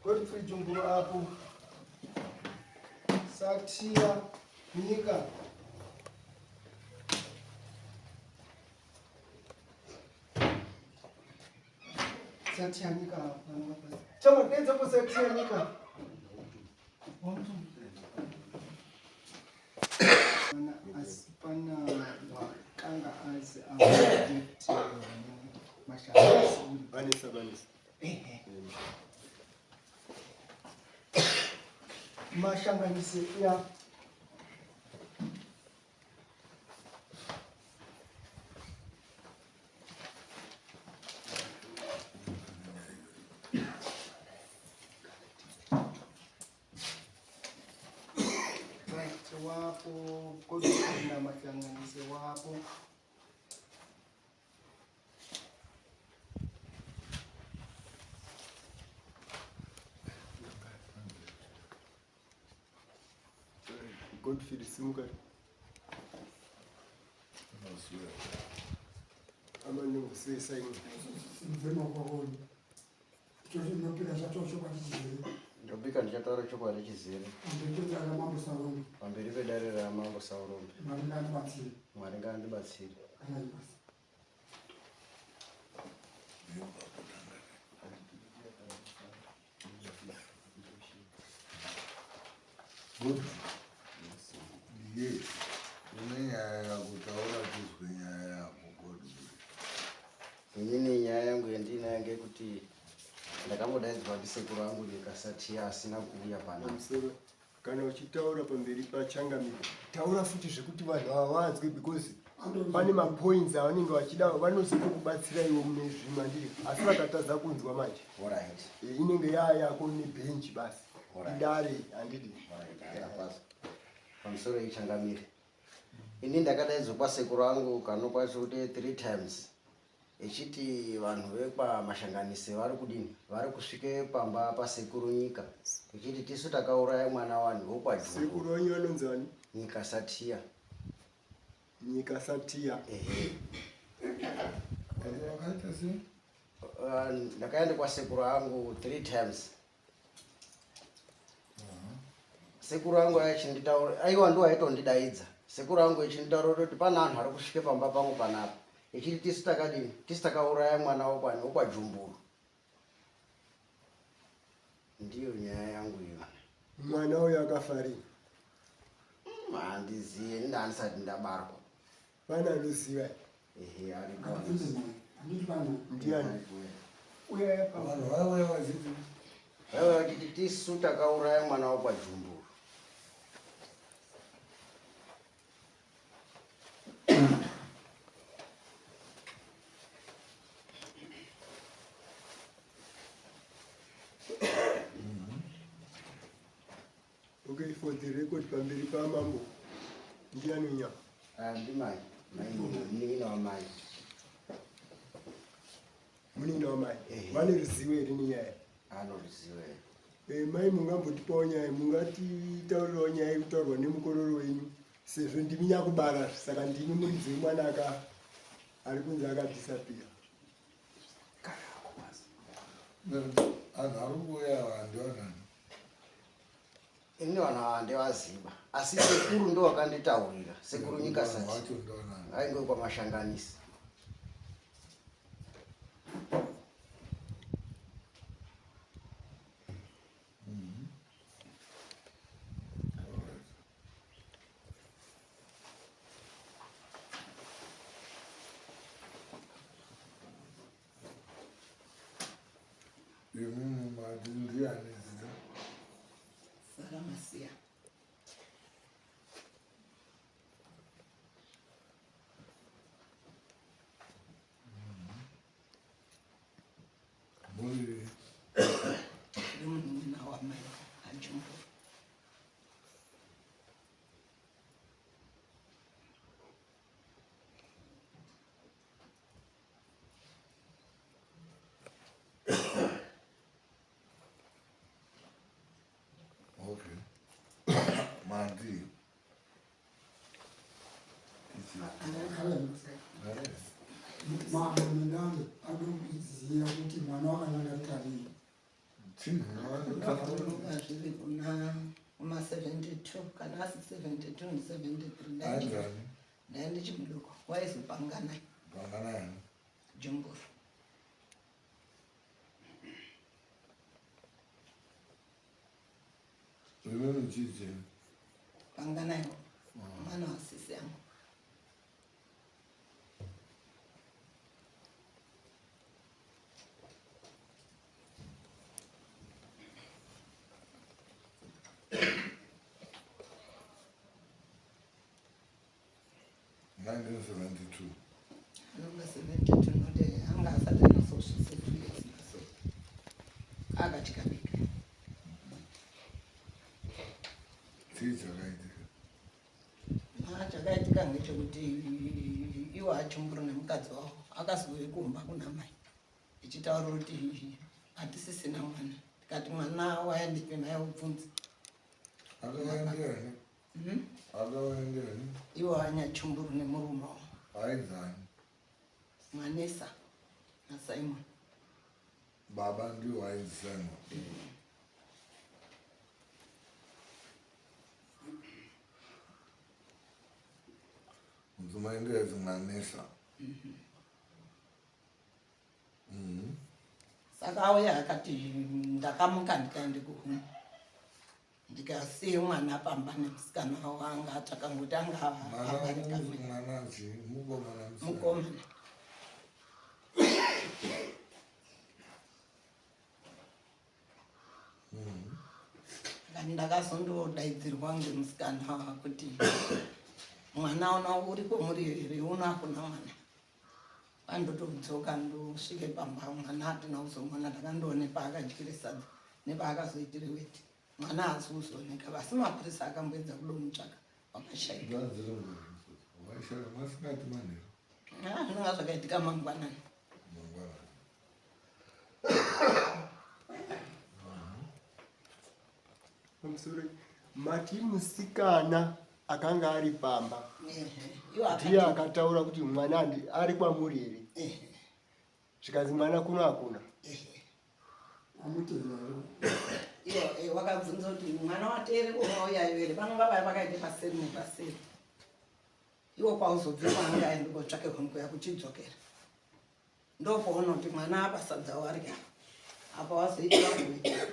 Godfrey Jumburu apo. Satia Nyika. Satia Nyika apo. Chama denza po Satia Nyika. Asi pana wakanga azi Vanessa, Vanessa. Mashanganise ya Right, wapo kodwa mahlanganise wapo. Godfrey simuka. Amanongosesa imwe. Ndobika ndichataura chokwadi chizere pamberi pedare ramambo Saurombe. Mwari ngaandibatsire. Good. Yes. Une nyaya yako taura tizwe nyaya yako Godfrey. Inini nyaya yangu yandinayo ngekuti ndakambodaidzwa ndisekuru angu ndikasati asina kuuya panapa. Pamusoro kana uchitaura pamberi pachangamire taura futi zvekuti vanhu ava vanzwe because pane mapoints avanenge vachida vanozotokubatsira iwo mune zvimwe handiti asi vakatadza kunzwa manje Alright. Eh, inenge yaa yako nebhenji basi Alright. idare handiti Alright, ndapasa. Pamusoro ichangamire. Ini ndakadaidzwa kwasekuru angu kanokwanisa kuti 3 times echiti vanhu vekwamashanganise vari kudini vari kusvike pamba pasekuru Nyika echiti tisu takauraya mwana wani wokwaJumbo Sekuru wenyu vanonzi ani? Nyika Satiya. Nyika Satiya. Ehe. Wakaita sei? Ndakaenda kwasekuru angu 3 times. Sekuru angu achinditaura, aiwa ndiwo aitondidaidza. Sekuru angu echinditaura kuti pane anhu ari kusvike pamba pangu panapa. Echiti tisu takadini? Tisu takauraya mwana wokwani wokwaJumburu. Ndiyo nyaya yangu iyo. Mwana uyo akafa rini? Handiziye, ini handisati ndabarwa. Pane anoziva? Ehe, aripo. Ndiani? Uya pa. Vanhu vaiuya vachiti Vaiuya vachiti tisu takauraya mwana wokwaJumburu. Okay, for the record pamberi pamambo ndiani unya? Ndimai, mai munin'ina wamai. Munin'ina wamai. Ehe. Vane ruzivo here nenyaya? Ano ruzivo here. Eh, mai mungambotipawo nyaya, mungatitaurirawo nyaya yekutaurwa nemukororo wenyu sezvo ndimi nyakubara saka ndimi muridzi wemwana aka ari kunzi akadisappear. Anhu ari kuuya ava ndivanani? Ini vanhu ava handivaziva asi sekuru ndo vakanditaurira sekuru Nyika Vanhu Sati vacho ndivanani? ainge kwamashanganisi. Imimi mati ndiani zita? Sara Masiya. Muri Ndiri munin'ina wamai aJumbo. Okay. Mandi. Mambo nendange adokuziva kuti mwana wakanyangarika rii. Zvinonga zviri kuna kuma 72 kana asi 72 ndi 73. Ainzani? Ndai ndichimudoko, waizopanganai. Panganai. Jumburu. Imimi chii chenyu? Panganai mwana wasisi yangu. 1972. Anonga 72, noti anga asati anasosvitse 2 years naso akatyabika. Chii chakaitika? Ah, chakaitika ngechekuti iwo achumburu nemukadzi wavo akazouye kumba kuna mai ichitaura kuti hatisisina mwana. Tikati mwana waendepi? Mai wobvunza. Akavaenderani? Akavaenderani? Iwo anyachumburu nemurume wavo. Ainzani? Mwanesa naSimon. Baba ndiwo ainzi Simon. Mudzimai ndiye ainzi Mwanesa. Saka auya akati ndakamuka ndikaende kuhuni, ndikasiye mwana pamba nemusikana wanga takangoti anga Mwana abarika. mwana chii? Mukomana, musikana? Mukomana. Akati ndakazondodaidzirwa ngemusikana kuti mwana una uri kwamuri here? Uno hakuna mwana. Pandotodzoka ndosvike pamba, mwana hatina kuzomuona. Takandoone paakadyire sadza nepaakazoitire weti, mwana haasi kuzooneka. Asi mapurisa akamboedza kudomutsvaka, wakashaika. Ngadziri waishaya masikati, manheru? Ah, zvinonga zvakaitika mangwanani. Mangwanani. Pamusoro, mati musikana akanga ari pamba Ehe, iwo ndiye akati akataura kuti mwana ari kwamuri here? Ehe. Zvikanzi mwana kuno hakuna. Ehe. Iwo wakabvunza kuti mwana wateere unauyayo here? Panonga paya pakaite paseri nepaseri. Iwo kwauzobve kwaanga aende kotsvake huni kuya kuchidzokera, ndopounoti mwana apa sadza warya apa, wazoitira kuita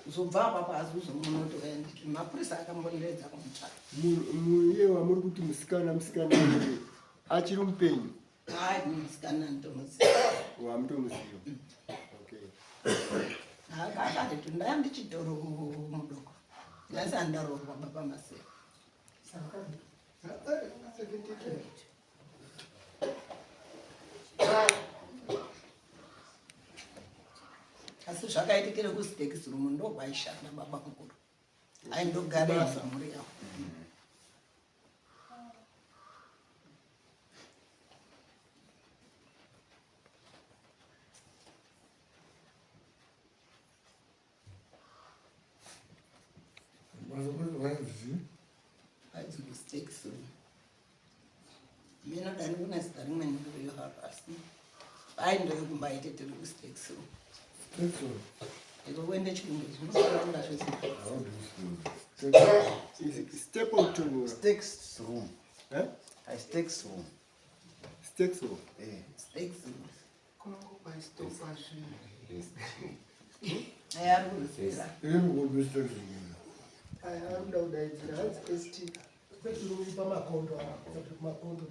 zobva apapo, hazi uzomuona kuti waendeti. Mapurisa akambonderedza kumutsvaka. Iye wamuri kuti musikana, musikana iyeye achiri mupenyu? Hai, musikana nditomuziva. Wamutomuziva, okay. Akati ndaya ndichitoro mudoko, ndaisi andaroorwa baba Masera. 72. Asi zvakaitikire kustex room, ndokwaishanda baba mukuru, aindogara mhuri yavo. Basa vainzi? Ainzi kustex room mino dani kuna zita rimweni ririyo haro, asi aindoyo kumba aite tiri kustex room. Stetson. Iko kuende chirungu zvinofanira kunga zvese. How do you spell it? Is it Stapleton? Steaks room. Eh? I steaks room. Steaks room. Eh. Stex room. Kunongo kwaistokwa zvinhu. Aya ari kurusira. Iri kupi steaks room? Aya ari kuda kudaidzira hanzi st. Pamakondo apa, kumakondo.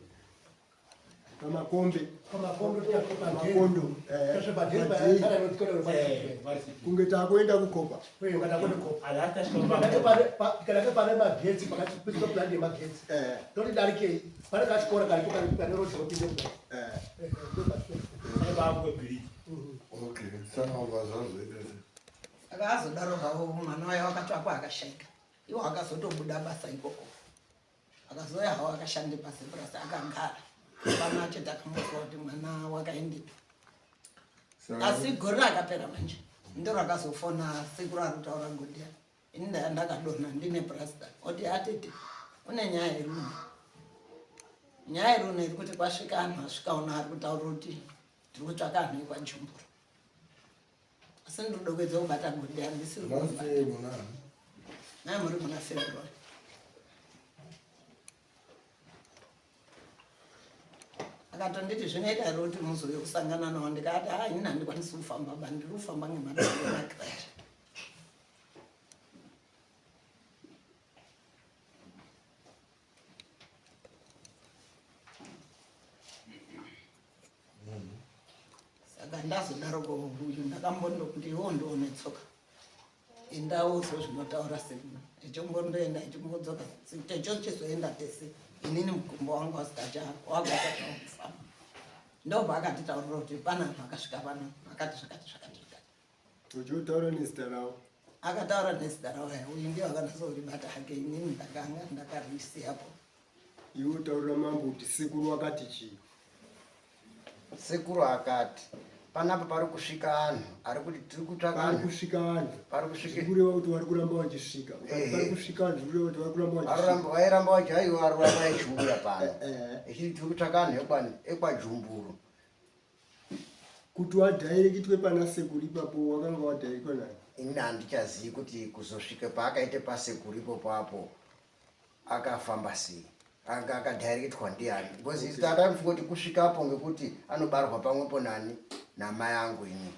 Pamakombe. Pamakondo. Makondo, eh, Padheri. Kunge takuenda kukopa. Tikanake pane magetsi, pakati peplan yemagetsi. Toti darikei, pane kachikora karipo kane rodhi ropinde kudai. Okay, saka ubva zvazoita sei? Saka azodaro zvavo, mwana wayo wakatsvakwa akashaika. Iwo akazotobuda basa ikoko, akazouya hawo akashande pazepurasi, akagara pana chete akambozwa kuti mwana wakaendepi. Saka Asi gore rakapera manje ndo rakazofona sekuru ari kutaura Godhiya. Ini ndaya ndakadonha ndine prasta, oti atete une nyaya iri uno, nyaya iri uno iri kuti kwasvika anhu, asvika uno ari kutaura kuti tiri kutsvaka anhu ekwaJumburu. Asi Asi ndinoda kuedza kubata godi handisiri Last year muna Naye muri muna February. Akatonditi zvinoita here kuti muzouye kusangana nawo ndikati ha ini handikwanisi kufamba ba ndiri kufamba ngemadoko emakirachi. Saka ndazodaroko uyu ndakambondo kuti iwo ndione tsoka. Endawo zvinotaura sekuru. Echombondoenda echimbodzoka techo chizoenda tese. Inini mukumbo wangu wasikacha wagwasaka kufamba. Ndobva akatitaurira kuti pana vanhu vakasvika pano vakati zvakati zvakati zvakati. Uchiutaura nezita ravo. Akataura nezita ravo aya uyu ndiye wakanatsoribata hake inini ndakanga ndakarisiyapo. Iwe utaurira mambo kuti sekuru wakati chii? Sekuru akati panapa pari kusvika anhu ari kuti tiri kutsvaka Pari anhu. kusvika vanhu. Pari kusvika. Zvikureva kuti vari kuramba vachisvika. Ukati Ehe. pari kusvika vanhu zvikureva kuti vari kuramba vachisvika. Aruramba vairamba vachi aiwa aruramba vachiuya pano. Eh, eh. Echiti tiri kutsvaka anhu ekwaJumburu. Kuti wadhairekitwe pana sekuru ipapo wakanga wadhairekwa nani? Ini handichazivi kuti kuzosvika paakaite pasekuru ipopo apo akafamba sei. Anga akadhairekitwa ndiani? Because okay. Takamufunga kuti kusvikapo ngekuti anobarwa pamwepo nani namai angu ini.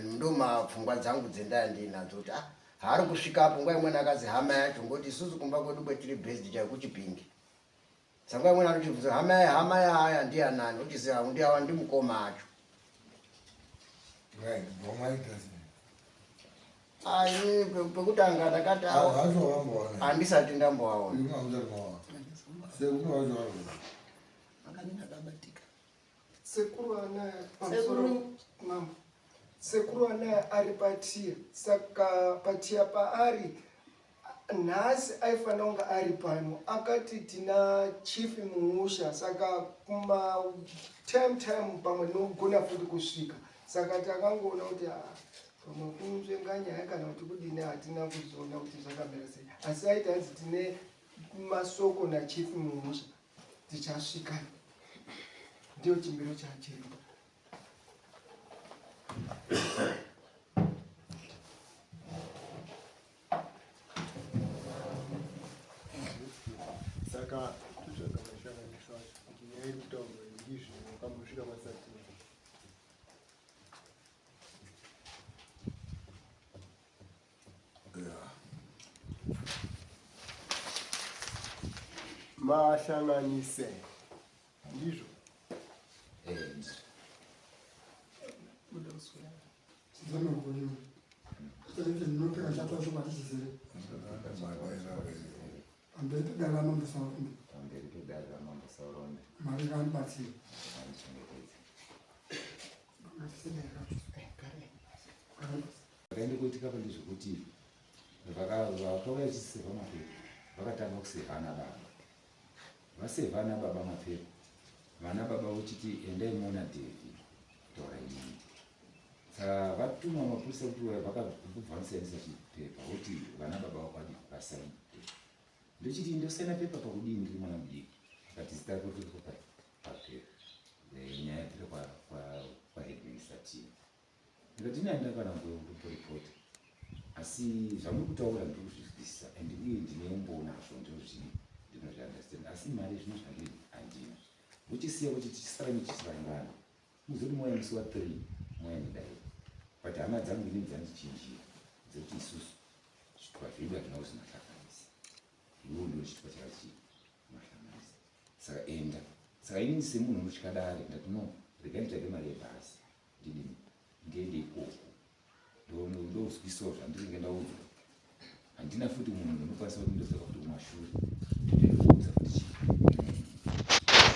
Ndo mapfungwa dzangu dzendaya ndinadzo kuti ah haari kusvikapo nguva imweni akazi hama yacho ngoti isusu kumba kwedu kwetiri based chaiko kuChipinge. Saka nguva imweni anochibvunza hama ya hama yaaya ndianani uchiziva ndiawa ndimukoma acho. Right, wamaita sei? Ai pekutanga ndakati Avo vacho vamboona. handisati ndamboaona. Imi hamusati maona. Sekuru vacho vaona. Makani ndakabatika. Sekuru anaya Sekuru. pamusoro mambo. Sekuru anaya ari patia. Saka patia paari nhasi aifanira kunge ari pano. Akati tina chief Muusha saka kuma time time pamwe nogona futi kusvika. Saka takangoona kuti pamwe kunzvenga nyaya kana kuti kudini hatina kuzoona kuti zvakamira sei. Asi aiti hanzi tine masoko nachief Muusha tichasvika. Ndiyo chimbiro chachiripo. Saka totsvaga mashanganiswa acho kuti nyaya iri kutaurwa ndizvo wakambosvika pasati. Mahlanganise ndizvo. Pamberi pedare ramambo Saurombe. Pamberi pedare ramambo Saurombe. Mwari ngaandibatsire. Andichengetedze. Ngatisendere. Zvakaenda kuitika pa ndezvekuti vakauya vachisevha mapepa vakatanga kusevha ana baba. Vasevha ana baba mapepa. Vana baba vochiti endai muona Devi kutaura inini. Saka vatuma mapurisa kuti vakabva vasainisa chipepa voti vana baba vakwadi vasaini pepa. Ndochiti ndosaina pepa pakudii ndiri mwana mudiki. Akati zita rako riri papepa. Nyaya yapera kwaheadmaster team. Ndikati ini handina kana kumboripota. Asi zvamuri kutaura ndiri kuzvizwisisa and uye ndine umbonazvo ndinozviunderstand. Asi mari zvino zvandiri handina. Vochisiya kuti tichisara nichisangana. Muzoti mouya musi wa3 mouya nedai. But hama dzangu inini dzandichinjira. Dzekuti isusu zvitupa zvedu hatina kuzi mahlanganisi. Iwewe ndiwe chitupa chakati mahlanganisi. Saka enda. Saka inini semunhu unotya dare ndati no regai nditsvage mari yebhasi. Ndidini ndiende ikoko. Ndozwisawo zvandinenge ndaudzwa. Handina futi munhu ndinokwanisa kuti ndodzoka futi kumashure. Ndinokuudza futi chii.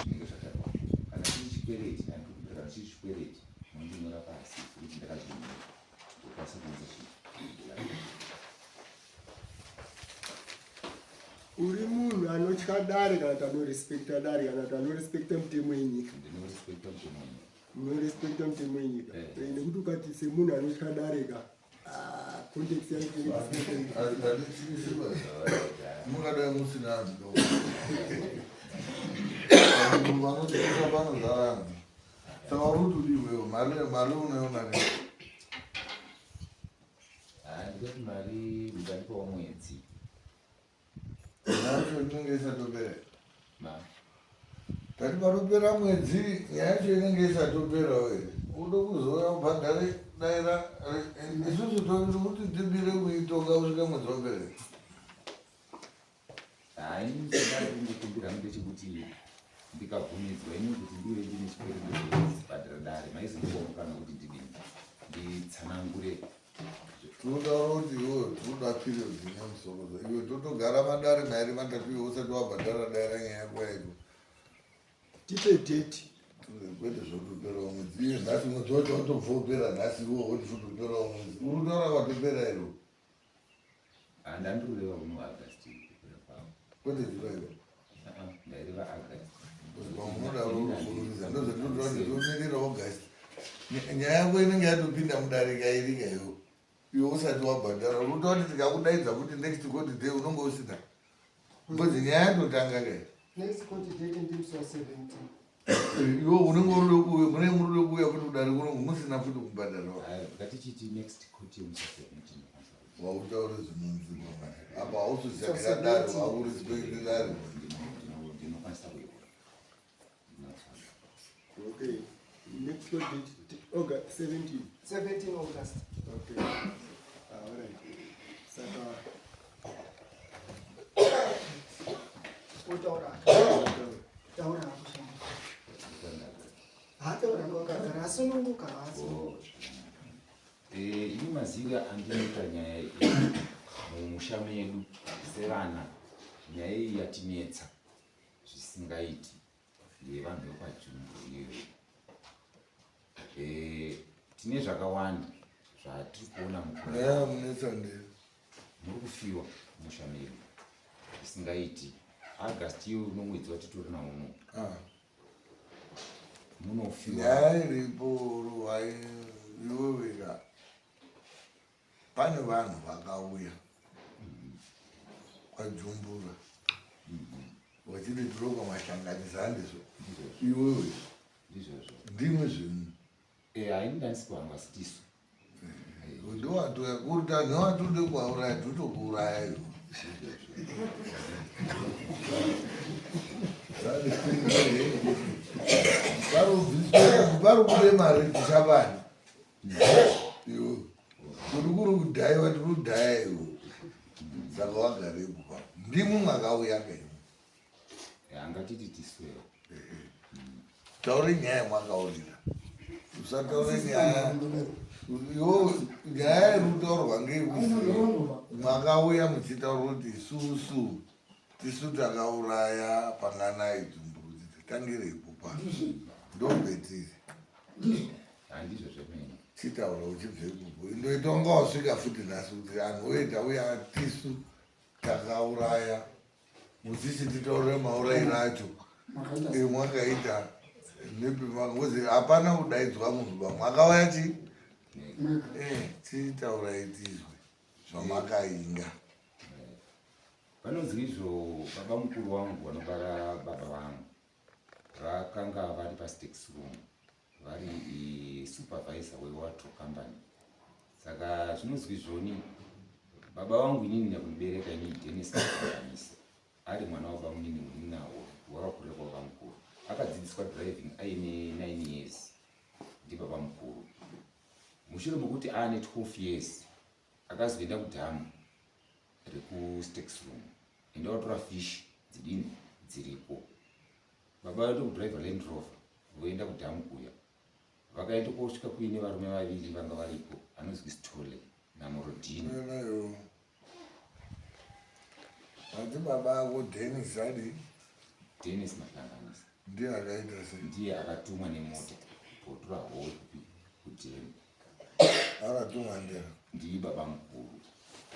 Zvinenge zvakarwa. Kana chiri chikwereti, kana chiri chikwereti, munondinyora pasi kuti ndakazvinyora. Ndokwanisa kuudza chii. Uri munhu anotya dare kana kuti anorespekta dare kana kuti anorespekta mutemo yenyika. Ndinorespekta mutemo wenyika. Unorespekta mutemo yenyika. Nekuti ukati semunhu anotya dare ka context yacho Mungadai musina anhu. Vanotengesa panozara anhu. Saka uri kuti udii iwewe? Mari unoiona nei? Ndandati mari mukandipawo mwedzi. Nyaya yacho inenge isatopera. Ma. Tati panopera mwedzi nyaya yacho inenge isatoperawo here? Ude kuzouya ubhadhare daira isusu toti kuti tibire kuitonga kusvika mwedzi wapera here? Hayi chandari kungokumbira ndechekuti ndikabvumidzwa ini kuti ndive ndine chikwereti chekubhadhara dare maizondipawo mukana kuti ndidini nditsanangure. Tinotaura kuti iwewe tinoda period ine musoro iwe totogara madare mairi matatu iwe usati wabhadhara dare nyaya yako yaiko. Tipe date. Kwete zvotoperawo mwedzi iye nhasi mwedzi wacho watobva wopera nhasi iwe woti futi uperawo mwedzi uri kutaura watopera iro. Handandirureva uno August kupera kwawo. Kwete July. Ndaireva August. Unoda kufururidza ndozvatinotaura kuti tomirira August nyaya yako inenge yatopinda mudare kairika iwo iwe usati wabhadhara uri kutaura kuti tikakudaidza kuti next court day unonge usina because nyaya yatotanga kai. Next court date ndimusi wa 17. Iwe unenge uride kuuya munenge muride kuuya futi kudare kuno musina futi kubhadharawa. Ngatichiti next court yemusi wa 17. Wautaure zvinonzikwa manje apa hausiziyagira dare wakurespect dare. Ndinokwanisa kuiona. Okay, next court date August 17. 17 August. Okay, ah, all right, saka Utaura. Taura hako shama. Hataura wakagara asununguka asununguka. Ini maziviro andinoita nyaya iyi mumusha medu sevana, nyaya iyi yatinetsa zvisingaiti ndeyevanhu vekwajumbo iyoyo. Tine zvakawanda zvatiri kuona mukura. Nyaya yamunetsa ndei? Muri kufiwa mumusha medu zvisingaiti. August iyo uno mwedzi watitori nawo uno. Ah. Munofiwa. Nyaya iripo ruwai iweweka pane vanhu vakauya kwajumbura vachiti tirokwa mashanganisa handizvo iwewe? Ndizvozvo. Ndimwe zvinhu. Haini ndanisiko vanhu vasitisu. Ndowatoya kuti newatode kuauraya totokuuraya iwo. Pari kude mari tichabani iwe kuti kuri kudhaiwa tiri kudhaya iwe saka wagarepo pa ndimwe mwakauya kaimwe. Angatiti tiswewo. Taure nyaya yamwakaurira usataure nyaya iwo nyaya iri kutaurwa ngeyekuziva mwakauya muchitaura kuti isusu tisu takauraya panganai dzumburuti titangirepo pa ndobvetiri. Handizvo zvemene. Chitaura uchibve kupo indoita unga wasvika futi nhasi kuti anhu oye tauya tisu takauraya muchichi titaurire maurayiro acho emwakaita nepi hapana kudaidzwa munhu ba mwakauya chi chitaurai tizwe zvamakainga. Vanonzi izvo baba mukuru wangu vanobara baba vangu vakanga vari pastex room vari supervisor wewatro company saka zvinonzwi izvoni baba vangu inini nyakundibereka inini Denis Makanganise ari mwana wababa munini muninawo wakakurira kwababa mukuru akadzidziswa driving aine 9 years ndibaba mukuru mushure mekuti aane 12 years akazoenda kudhamu rekustex room enda watora fish dzidini dziripo baba vaenda kudhiraivha Land Rover voenda kudhamu kuya vakaenda kosvika kuine varume vaviri vanga varipo anonzi Stole naMorodhini. Nayo ati baba ako Denis adi? Denis Mahlanganisa. Ndiye akaita sei? Ndiye akatumwa nemota kotora howe kupi kudhemu. Akatumwa ndera? Ndiye baba mukuru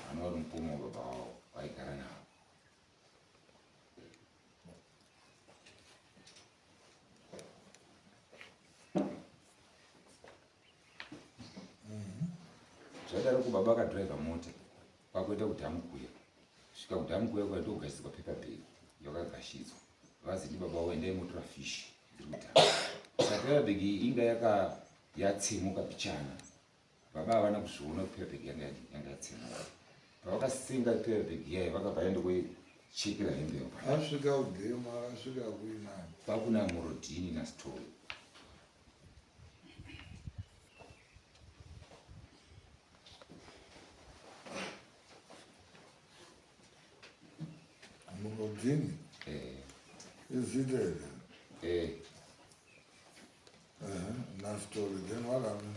vana vari mukoma wababa wavo vaigara navo. Zvadaro kubaba akadhiraivha mota kwakuenda kudhamu kuya svika kudhamu kuya kuya ndokugashidza paper bag yakagashidzwa vazi ndibaba wavo endai motora fish dziri kudhamu saka paper bag iyi inga yaka yatsemuka pichana. Baba havana kuzviona kuti paper bag yanga yanga yatsenga. Pavakasenga paper bag iyayo vakabva vaenda kuchekera hembe yavo. Asvika kudhema akasvika kuinani. Kwakuna Murodhini naSithole. Murodhini? Eh. Izita here? Eh. NaSithole then what happened?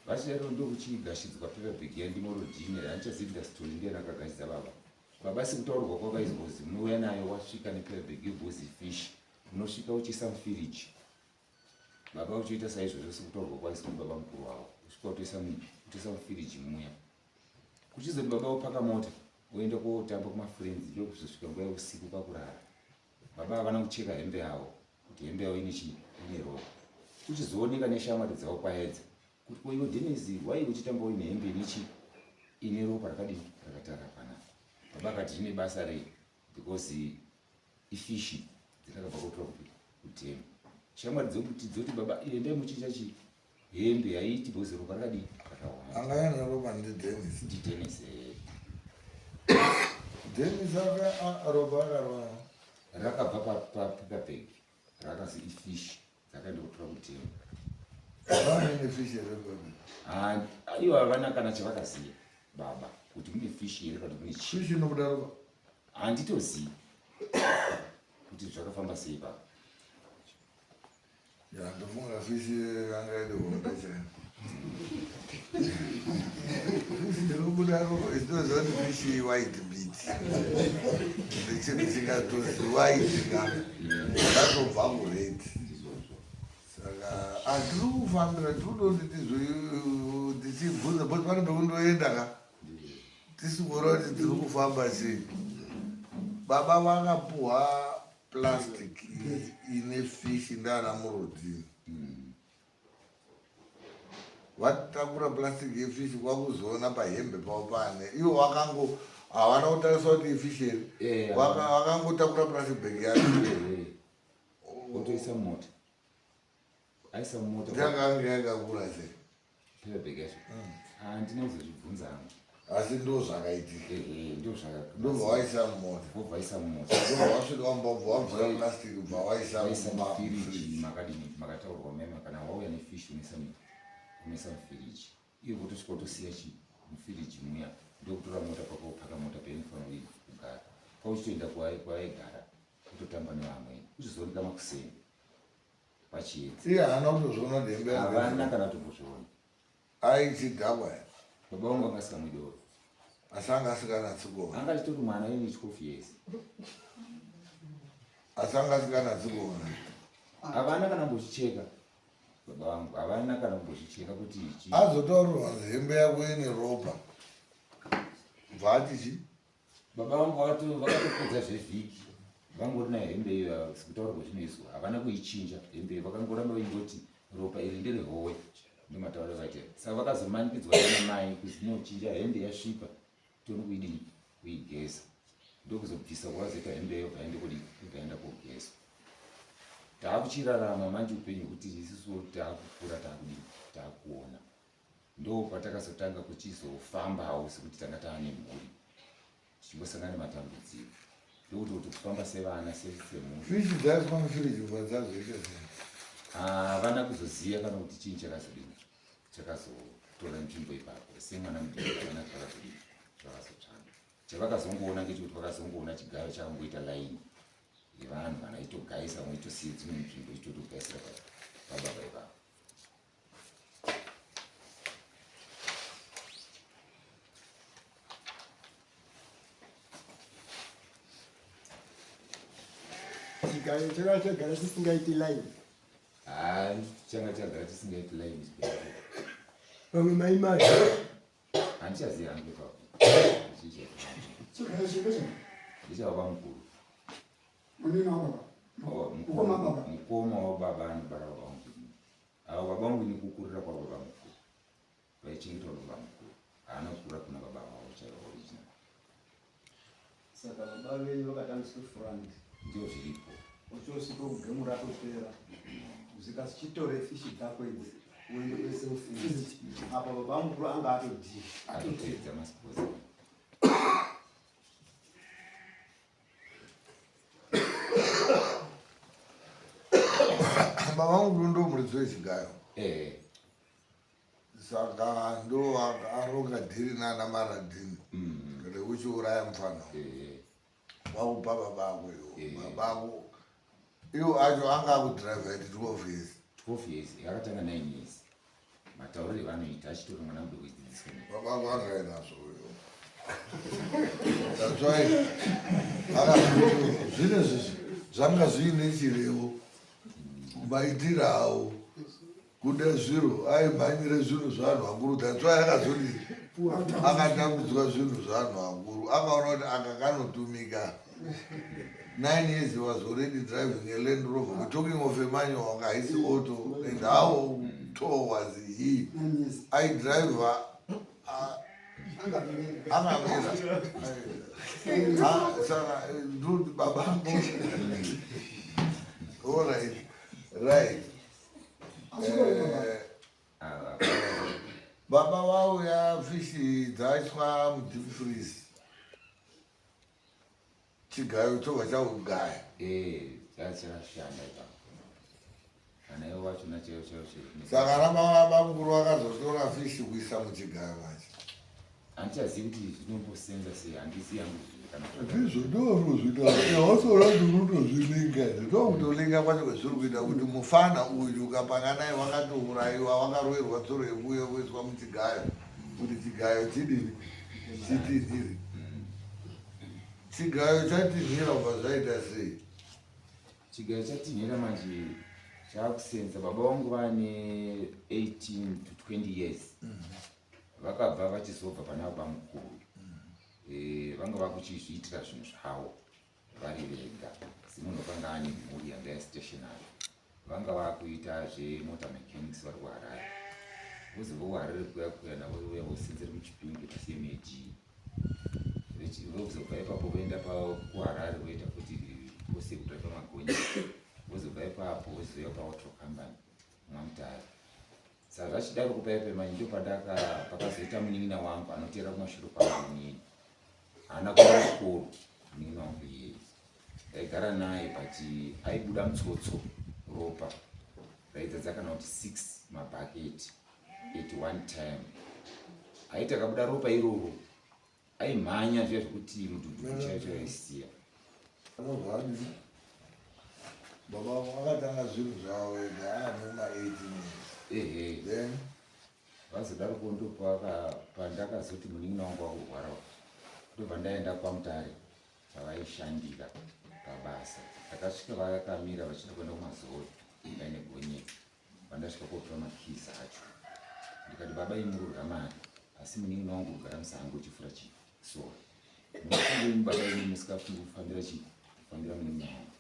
Vachidaro ndokuchigashidzwa paper bag iya ndiMorodhini handichazivi kuti Sithole ndiye akagashidza baba. Baba sekutaurwa kwakaizwa kuzi munouya nayo wasvika nepaper bag yebhozi fish unosvika uchiisa mufiriji. Baba uchiita saizvozvo sekutaurwa kwaizwa baba mukuru wavo usvika utoisa mufiriji muya. Kuchizoti baba vopaka mota voenda kotamba kumafriends ndokuzosvika nguva yeusiku kwakurara. Baba havana kucheka hembe yavo kuti hembe yavo ine chii ine ropa. Kuchizooneka neshamwari dzavo kwaedza kuti ko iwe Dennis wai uchitamba uine hembe ine chii ine ropa rakadini rakatara panapa. Baba akati zvine basa rei because ifishi dzakabva kotora kupi kudhemu. Shamwari dzokuti dzoti baba endai muchinja chii hembe haiiti because ropa rakadii rakawanda. Anga ane ropa ndiDennis. NdiDennis eh. Dennis aka ropa akarwa. Rakabva papaper bag rakazi ifish dzakaenda kutora kudhemu. Vane fish here baba? Ivo havana kana chavakaziva baba kuti mune fish here kana kuti mune chii. Fish inobuda ropa? Handitozivi kuti zvakafamba sei baba. Ya ndofunga fish yanga iri hombe chaiyo. Fish inobuda ropa inoziva kuti fish white meat. Ndechinhu chingatozi white ka. Yakatobva kured. Saka hatiri kufambira tiri kutoti tichibvunza because pane pekundoenda ka. Tisi kuona kuti tiri kufamba sei. Baba vakapuhwa plastic ine fish ndana Murodhini. Vatakura plastic yefish kwakuzoona pahembe pavo pane. Ivo vakango havana kutarisa kuti ifish here. Vakangotakura plastic bag yacho. Votoisa mumota. Aisa mumota. Yakanga yakakura sei? Paper bag yacho. Handina kuzozvibvunza hangu. Asi ndo zvakaitika. Ndo zvakaitika. Ndobva waisa mumota. Ndobva waisa mumota. Ndobva wasvika mumba ubva wabvura plastic ubva waisa mufiriji makadini makataurwa mema kana wauya nefish unoisa mufiriji. Iwe votosvika wotosiya chi mufiriji muya ndokutora mota kwako wopaka mota painofanira kugara. Pauchitoenda kwaigara kutotamba nevamweni. Uchizooneka makuseni pachiedza. Iye haana kutozviona kuti hembe yake. Havana kana kutombozviona. Aichidhakwa here? Baba vangu vanga asikamwi doro. Asi anga asikanatsi kuona. Anga achitori mwana ine 12 years. Asi anga asikanatsi kuona. Havana kana kumbozvicheka. Baba vangu havana kana kumbozvicheka kuti ichi. Azotaurirwa kunzi hembe yako ine ropa. Bva ati chi? Baba vangu vakatopedza zvevhiki vangori nayo hembe iyo sekutaura kwazvinoizwa havana kuichinja hembe iyo vakangoramba vaingoti ropa iri nderehowe ndomatauriro avaita saka vakazomanikidzwa namai kuzi nochinja hembe yasvipa tione kuidini kuigeza ndokuzobvisa kwavazoita hembe iyo vaende kudii vaenda kogezwa taakuchirarama manje upenyu hwekuti isusu taakukura taakudini taakuona ndo patakazotanga kuchizofambawo sekuti tanga taane mhuri tichingosangana nematambudziko ndokuti kuti kufamba sevana semhuri Fishi dzaiswa mufiriji kubva dzazoita sei? Havana kuzoziva kana kuti chii chakazodini chakazotora nzvimbo ipapo semwana mudiki havana zvakazodini zvakazotsvanga chavakazongoona ngechekuti vakazongoona chigayo chakangoita laini yevanhu vanaitogaisa vamwe itosiye dzimwe nzvimbo ichitotogaisira pababa ipapo. Chigayo changa chagara chisingaiti line. Ah, changa chagara chisingaiti line chigayo. Vamwe mai mai. Handichazivi hangu ipapo. Chigayo chipi chino? Ndichababa mukuru. Munini wababa. Oh, Mukoma baba. Mukoma wababa anobara baba vangu. Avo baba vangu nekukurira kwababa mukuru. Vaichengetwa baba mukuru. Haana kukura kuna baba vavo chaivo original. Saka baba venyu vakatambiswa front. Ndio zviripo. Uchosvika kugemu ratopera. Zvikasi chitore fishi dzako idzi. Uende kweself visit. Apa baba mukuru anga atodii. Atopedza masports. Baba mukuru ndo muridzi wechigayo. Eh. Saka ndo aronga dhiri nana Maradini rekuchiuraya mufana. Eh. Wakupa baba ako iwo. Baba ako iwo acho anga akudrive at 12 years. 12 years yakatanga 9 years. Mataurire vanoita achitori mwana mudoko achidzidziswa. Baba ako anga ainazvo uyo. That's why akazoti zvine zvezvi zvanga zviine chirevo maitiro awo kuda zviro aimhanyire zvinhu zvevanhu vakuru. That's why akazodii akatambudzwa zvinhu zvevanhu vakuru akaona kuti aka kanotumika. 9 years he was already driving a Land Rover. We're talking of a manual, haisi auto. And how tall was he? Aidriver angamira. Saka ndoti baba all right, right. Baba vauya fishi dzaiswa mudeep freeze. Chigayo chobva chakugaya. Eh, chachashanda ipapo. Kana ivo vachona chaivo chaivo chaivo. Saka raba bamukuru vakazotora fishi kuisa muchigayo macho. Handichazivi kuti zvinombosenza sei, handizivi hangu kana. Ndizvo ndoruzvitaura. Wasora ndinotozvilinga. Ndokutolinga kwacho kwezviri kuita kuti mufana uyu ukapanga naye wakatourayiwa wakaroverwa tsoro yekuuya kuiswa muchigayo kuti chigayo chidini chitinhire. Chigayo chatinhira kubva zvaita sei? Chigayo chatinhira manje chakusenza baba vangu vane 18 to 20 years. Vakabva vachizobva pana baba mukuru. Vanga vakuchizviitira zvinhu zvavo vari vega. Semunhu akanga ane mhuri yanga yastationary. Vanga vakuita zvemota mechanics vari kuHarare. Vozobva kuHarare kuya kuya navo vouya vosenzera muChipinge paCMAG. Vozobva ipapo voenda kuHarare voita futi kosi yekudriva magonye. Vozobva ipapo vozouya paauto company mwaMutare. Saka zvachidaro kupaipe manje ndo pakazoita munin'ina wangu anoteera kumashure kwangu inini. Haana kuenda kuchikoro munin'ina wangu iyeye. Ndaigara naye but aibuda mutsotso ropa raidzadza kana kuti 6 mabhaketi at one time. Aiti akabuda ropa iroro aimhanya zviya zvekuti mudhudhudhu chaicho aisiya. Baba vakatanga zvinhu zvavo vega ane ma 18 years. Ehe. Then vazodaroko ndo pandakazoti munin'ina wangu wakurwara ndobva ndaenda kwaMutare pavaishandira pabasa. Ndakasvika vakamira vachida kuenda kumazowe vaine gonyeti. Pandasvika kotora makeys acho ndikati baba imururya mari asi munin'ina wangu kugara musango uchifura chisora. Munofunga baba imi musikafungi kufambira chii kufambira munin'ina wangu.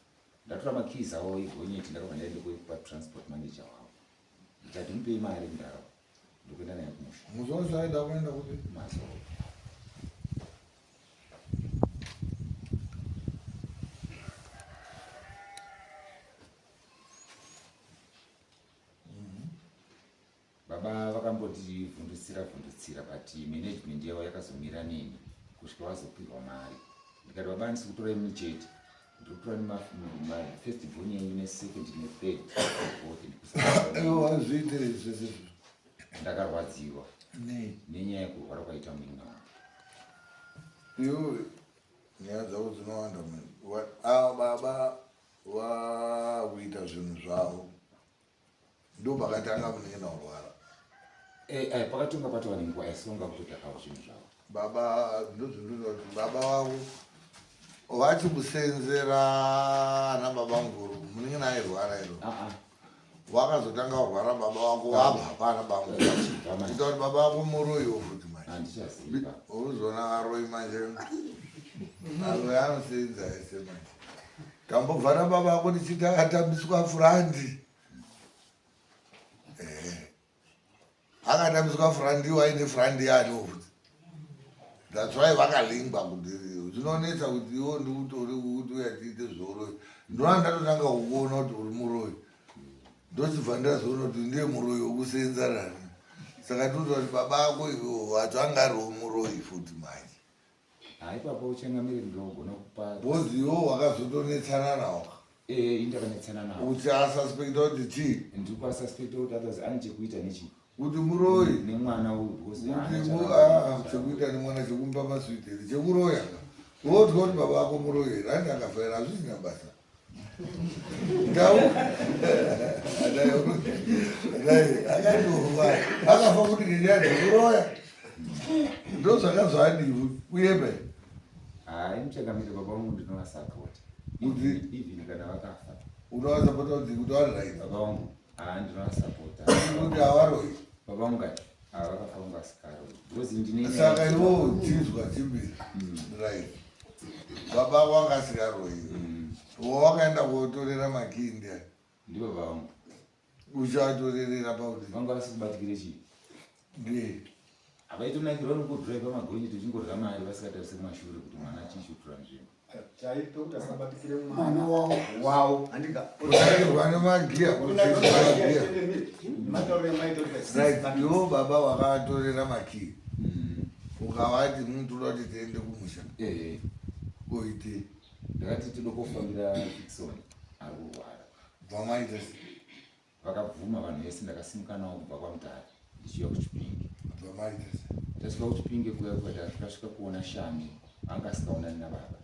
Ndatora makeys avo egonyeti ndakabva ndaenda kupa transport manager wavo. Ndikati mupei mari mudaro ndokuenda naye kumusha. Musi wacho aida kuenda kupi? Mazowe. Baba vakambotivhundutsira vhundutsira but management yavo yakazomira neni kusvika vazopihwa mari. Ndikati baba handisi kutora imi chete, ndiri kutora nemafirst born yenyu nesecond nethird fourth. Ivo vazviitire zvese izvo. Ndakarwadziwa Nei? nenyaya yekurwara kwaita munin'ina wangu. Iwe nyaya dzako dzinowanda munhu. Ava baba vakuita zvinhu zvavo ndo pakatanga munin'ina kurwara. Pakatonga patova nenguva aisonga kutotakawo zvinhu zvavo. Baba ndozvinoita kuti baba vavo vachi kusenzera ana baba mukuru munin'ina airwara iro. Vakazotanga kurwara baba vako vabva pana baba mukuru. Kuita kuti baba vako muroyiwo futi manje. Handichaziva. Uzoona varoyi manje. Varoyi anosenza ese manje. Tambobva nababa vako tichiti akatambiswa furandi. Akatambiswa furandi waine furandi yaniwo futi. That's why vakalingwa kuti zvinonetsa kuti iwo ndikutori kuti uya tiite zveuroyi. Ndinoona ndatotanga kukuona kuti uri muroyi. Ndochibva ndazoona kuti ndiye muroyi wekusenza rani. Saka ndinotaura kuti baba ako iwewo wacho anga ariwo muroyi futi manje. Ha ipapo uchangamire ndogona kupa. Because iwo wakazotonetsana nawo. Eh, indakanetsana nawo. Uchasuspecta kuti chii? Ndikuasuspecta kuti others ane chekuita nechi. Kuti muroyi. Nemwana uyu because kuti ah, chekuita nemwana chekumupa maswiti here chekuroya ka. Wotya kuti baba vako muroyi here hanzi akafa here hazvisina basa. Ndau. Adai akatofa. Akafa kuti ngenyaya dzekuroya. Ndozvakazvadii uyebe. Hayi muchangamire baba vangu ndinovasapota. Kuti even kana vakafa. Unovasapota kuti kuti vari right. Baba vangu haa ndinovasapota. Kuti havaroyi. Baba vangu haa vakafa vangu vasikaroyi. Because ndine Saka iwewe chizwa chimbiri. Right. Baba vako anga asikaroyi. Wakaenda kotorera makii ndiani? Ndivo baba vangu. Uchatorerera pakuti. Vanga vasikubatikire chii? Ndiye. Havaitonakirwa nekudriver magonye tichingorya mari vasingatarise kumashure kuti mwana achichotura nzvimbo. Chaipe kuti asabatikire mwana wavo wavo handika Kunakirwa nemagiya magiya Right, iwo baba wakatorera makii. Ukavati muntu unoda kuti tiende kumusha. Eh. Oite. Ndakati toda kofambira Fickson ari kurwara. Bva maita sei? Vakabvuma vanhu vese ndakasimuka navo kubva kwaMutare ndichiuya kuChipinge. Bva maita sei? Tasvika kuChipinge kuya kuya takasvika kuona Shami anga asikaonani nababa.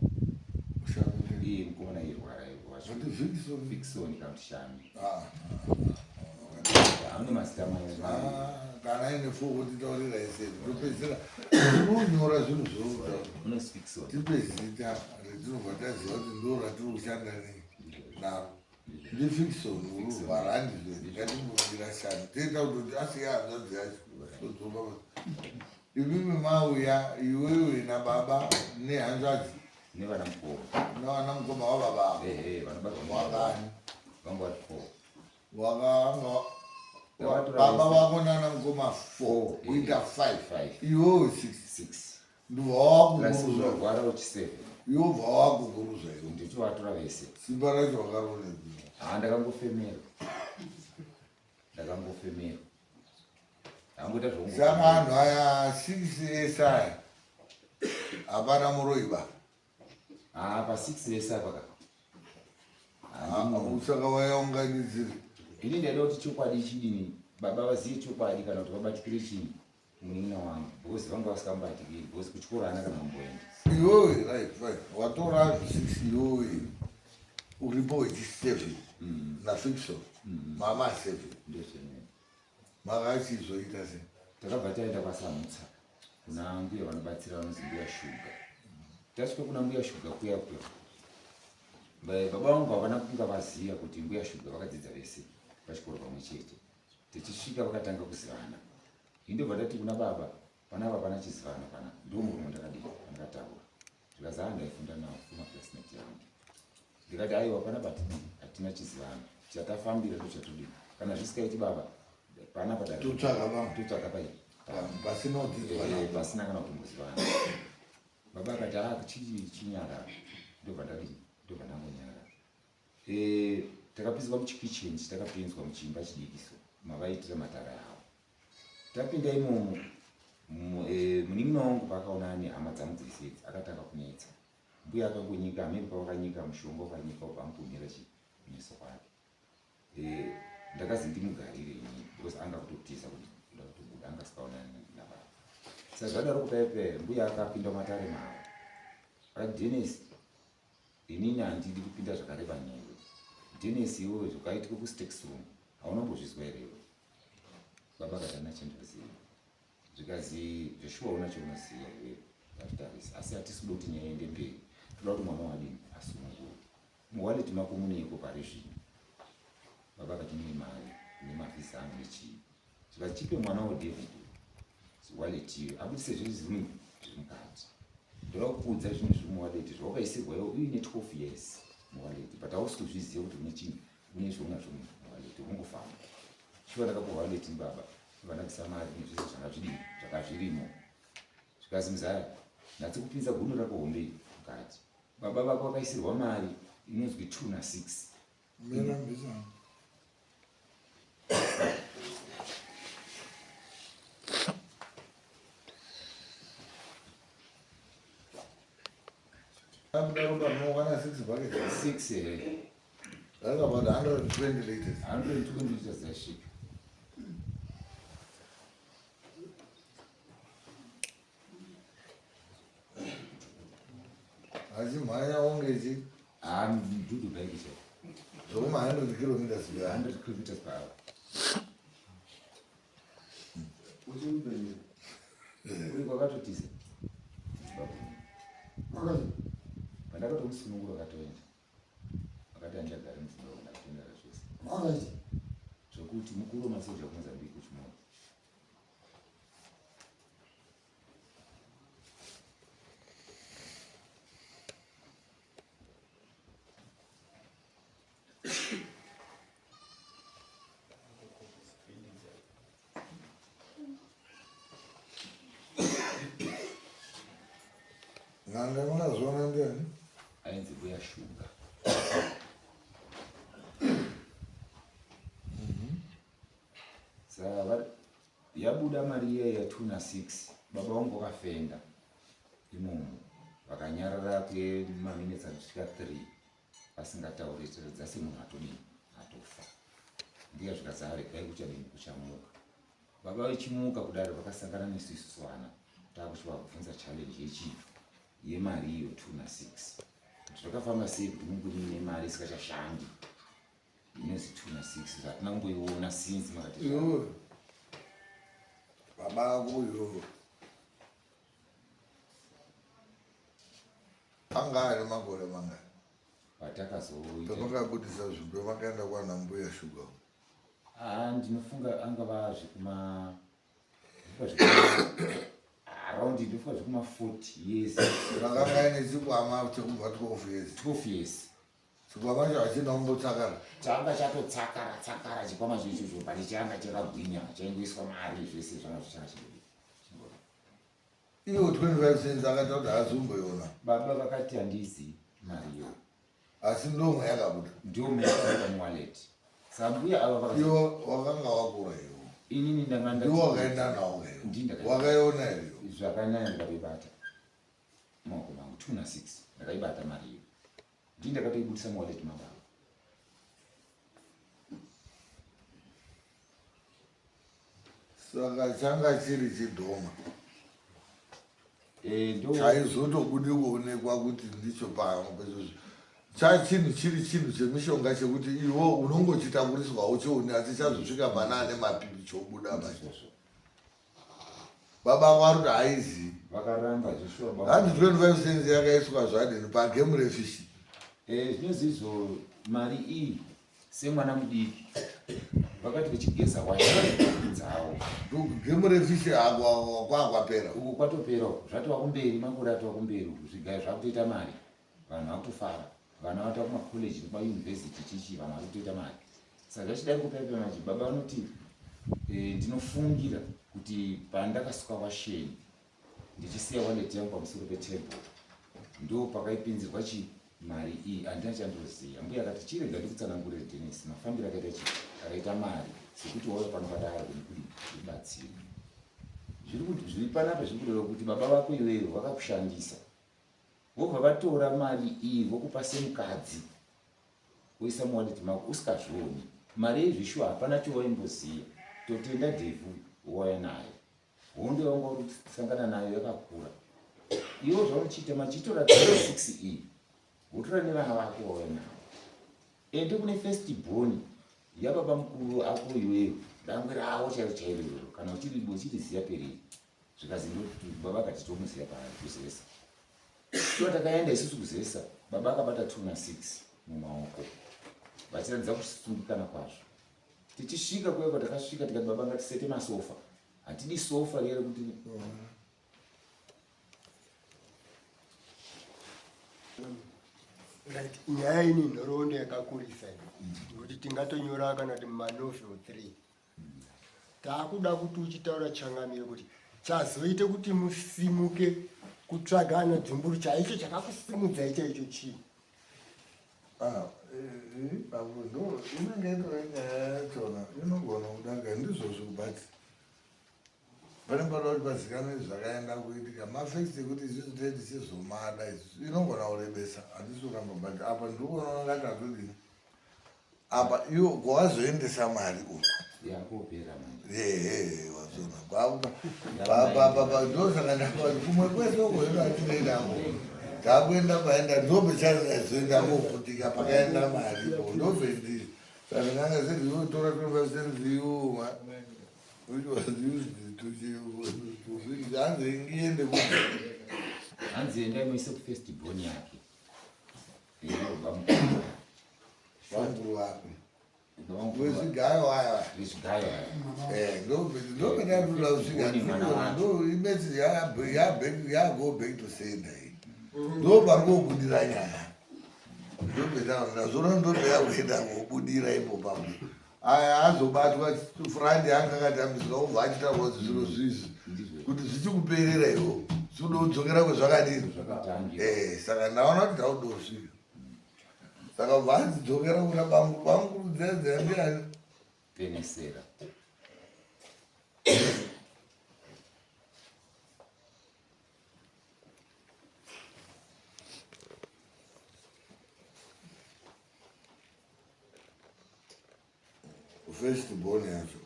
Shami Iye mukomana airwara iye wacho. Zvati Fickson? Fickson kana kuti Shami. Ah. Haune mazita maviri. Ah, kana aine foko titaurira ese topedzisira tinonyora zvinhu zvokuta. Unozi Fickson. Tipe zita retinobva taziva kuti ndo ratiri kushanda naro. NdiFickson ururwara handizvo ngatimbombira shanu toita kutoti asiya hanzvadzi yacho todzoka basa. Imimi mauya iwewe nababa nehanzvadzi Nevana mukoma. navana mukoma wababa avo. Ehe, vanobarwa Wakani. Vanga vari four. Wakanga Ndakatora baba vese. vako nana mukoma four kuita five Five. iwewe six Six. ndobva Plus wakuguruza unorwara uchi seven. iwe ubva wakuguruza iwe Ndichovatora vese. simba racho wakaronepi Haa ndakangofemerwa. Ndakangofemerwa. Ndangoita zvongo. Saka anhu aya six ese aya hapana muroyi ba. Haa pa six vese apa ka. Saka vayaunganidzire. Ini ndaida kuti chokwadi chidini baba vazive chokwadi kana kuti vabatikire chii munin'ina wangu because vanga vasingamubatikiri because kuchikoro haana kana kumboenda. Iwewe right fine watora anhu six iwewe uripo wechi seven naFickson mama seven Ndozvemene. Makachizoita sei? Takabva taenda kwaSamutsa kuna mbuya vanobatsira vanonzi mbuya Shuga. Tasvika kuna mbuya Shuga kuya kuya. Baba vangu havana kunga vaziva kuti mbuya Shuga vakadzidza vese pachikoro pamwe chete. Tichisvika vakatanga kuzivana. Ini ndobva ndati kuna baba, panapa pana chizivano pana. Ndiwo murume ndakadii ndakataura. Zvikazi haa ndaifunda nawo former classmate yangu. Ndikati aiwa panapa hatina chizivano. Chatafambira ndochatodii. Kana zvisikaiti baba panapa totsvaga pamwe. Totsvaga pai. Pasina kudzidzwa. Pasina kana kutombozivana. Baba akati haa chinyarara. Ndobva ndadii ndobva ndangonyarara. Takapinzwa muchikitchen takapinzwa muchimba chidiki so mavaitira matara avo. Tapinda imomo munin'ina wangu paakaona ane hama dzangu dzese idzi akatanga kunetsa. Mbuya akangonyika hameno pavakanyika mushonga wakanyika ubva amupomera chi kumeso kwake. Ndakazi ndimugarire ini because anga kutotiza kuti kuda kutobuda anga asikaonani nababa. Saka zvadaro kudai pe mbuya akapinda mumatare mavo. Akati Dennis inini handidi kupinda zvakareba newe. Dennis iwewe zvakaitika kustex room hauna kumbozvizwa here iwe? Baba akati handina chandinoziva. Zvikazi zveshuwa una chaunoziva iwewe vatitarisa asi hatisi kuda kuti nyaya iende mberi. Toda kuti mwana wadini asunungurwe. Muwallet mako muneiko pari zvino? Baba akati mune mari nemavhisa angu nechii. Zvikazi chipe mwana waDavid wallet iyo abudise zviri zviri mukati. Ndoda kukuudza zvinhu zviri muwallet zvawakaisirwa iwe uine 12 years muwallet but hausi kuzviziva kuti une chinhu une zvaunazvo muwallet ungofamba. Shuwa ndakapuwa wallet baba vandabvisa mari nezvese zvanga zvidini zvanga zvirimo. Zvikazi muzaya ndatsi kupinza guno rako hombe mukati. Baba vako vakaisirwa mari inonzwi 2 na 6. Mira mbisa. Abuda ropa rinokwana 6 buckets. 6 here. That's about 120 liters. 120 liters dzasvika. Achimhanya unge chi? Ah, mdudu bike chaiwo. Zvokuma 100 kilometers per hour. 100 kilometers per hour. Uchimupenyu. Uri kwakatotiza. Pandakatomusunungura akatoenda. Akati handichagari muZimbabwe ndakatoenda zvese. Alright. Zvekuti mukuru wemasoja kuMozambique kuchimoro. N'anga munazoona ndiani? Ainzi Mbuya Shuga. Saka yabuda mari iya ya 2 na 6 baba vangu vakafenda imomo vakanyarara kwemaminitsi anosvika 3 vasingatauri tiratidza semunhu atodini atofa ndiye zvikanzi aregai kuchadini kuchamuka baba vechimuka kudaro vakasangana nesu isusu vana takuchivabvunza challenge yechii yemari iyo 2 na 6 kuti zvakafamba sei kuti mungu muine mari isikachashandi inonzi 2 na 6 zvatina kumboiona since makati Iwe baba ako iwewe anga ane makore mangani patakazoita pamakabudisa zvinhu pamakaenda kwana mbuya shuga Ah, ndinofunga angava zvekuma around ndinofunga zvekuma 40 years Makanga aine chikwama chekubva 12 years 12 years Chikwama chacho hachina kumbotsakara. Changa chatotsakara tsakara chikwama chechocho but changa chakagwinya chaingoiswa mari zvese zvanga zvichanga chingori. Iwo 25 cents akaita kuti haazomboiona. Baba vakati handizi mari iyo. Asi ndomwe yakabuda. Ndomwe yakabuda muwallet. Sambuya ava vaka Iwo wakanga wakura iwo. Inini ndanga ndati. Ndiwo wakaenda nawo ke. Ndini ndakaenda. Wakaiona here iwo? Zvakanyanya ndikatoibata. Maoko mangu 2 na 6 ndakaibata mari iyo. Ndini ndakatoibudisa muwallet mababa. Saka changa chiri chidhoma. Eh, ndo Chaizotobude kuonekwa kuti ndicho pamwe chachinhu chiri chinhu chemishonga chekuti iwo unongochitakuriswa uchione asi chazosvika pana ane mapipi chobuda manje. Baba vari kuti haizi. Vakaramba zveshuwa baba. Hanzi 25 cents yakaiswa zvadini pagame refishi. Eh, zvinonzi izvo mari iyi semwana mudiki vakati vechigeza wacha dzavo. Game refishi kwakwapera. Uku kwatopera uku zvatova kumberi makore atova kumberi uku zvigayo zvakutoita mari vanhu vakutofara vana vatova kumacollege nekumayunivhesiti chichi vanhu vakutoita mari saka zvachidai kupepe manje baba vanoti eh, ndinofungira kuti pandakasuka washeni ndichisiya wallet yangu pamusoro petable ndo pakaipinzirwa chi mari iyi handina chandoziva mbuya akati chirega ndikutsanangurire Dennis mafambiro akaita chi akaita mari sekuti wauya pano padaro kudii ndibatsire zviri panapa zviri kureva kuti baba vako iwewe vakakushandisa vobva vatora mari iyi vokupa semukadzi woisa muwallet mako usikazvioni mari yezvishuwa hapana chowaimboziva totenda dhevhu wauya nayo hondo yawanga uri kusangana nayo yakakura iwo zvaunochiita machitora 6 iyi wotora nevana vako wauya navo ende kune first born yababa mukuru ako iweyo dangwe ravo chairo chairo iroro kana uchiriziva periri zvikazi baba akati tomuziva paari kuzesa shuwa takaenda isusu kuzesa baba akabata 2 na 6 mumaoko vachiratidza kusungikana kwazvo tichisvika kuya kwatakasvika tikati baba ngatisete masofa hatidi sofa riya rekuti Right, nyaya ini nhoroondo yakakurisa iyi nekuti tingatonyora kana kuti manovel 3 takuda kuti uchitaura changamire kuti chazoite kuti musimuke kutsvaga ana dzumburu chaicho chakakusimudzai chaicho chii ah, Ipapo ndo inenge itori nyaya yachona inogona kudarika ndizvozvo but pane pada kuti pazikanwe zvakaenda kuitika mafacts ekuti isusu tee tichizomada isusu inogona kurebesa hatisi kuramba but apa ndikuona ngati hatodini apa iwo kwawazoendesa mari uku yakopera manje ehe wazona ndosaka ndakati kumwe kwese uko ino atinoendako takuenda paenda ndopechazoenda koputika pakaenda mari po ndopendii saka ndanga sendinotora 25 cents iwo which was used to to fix hanzi iende ku hanzi endai muise kufirst born yake bamukuru vamukuru vapi wezvigayo aya vezvigayo aya eh, ndopendatoda kusvika ndo imessage yago back to sender iyi ndo pari kobudira nyaya ndopendazvona ndopeyakuenda kobudira ipo papo aya azobatwa frandi anga akatambiswa obva achitaura kuti zviro zvizvi kuti zvichikuperera iwo zvikuda kudzokera kwezvakadini eh, saka ndaona kuti taudosvika saka bva achidzokera kuna bamukuru bamukuru dzedzea ndiani penesera First born yacho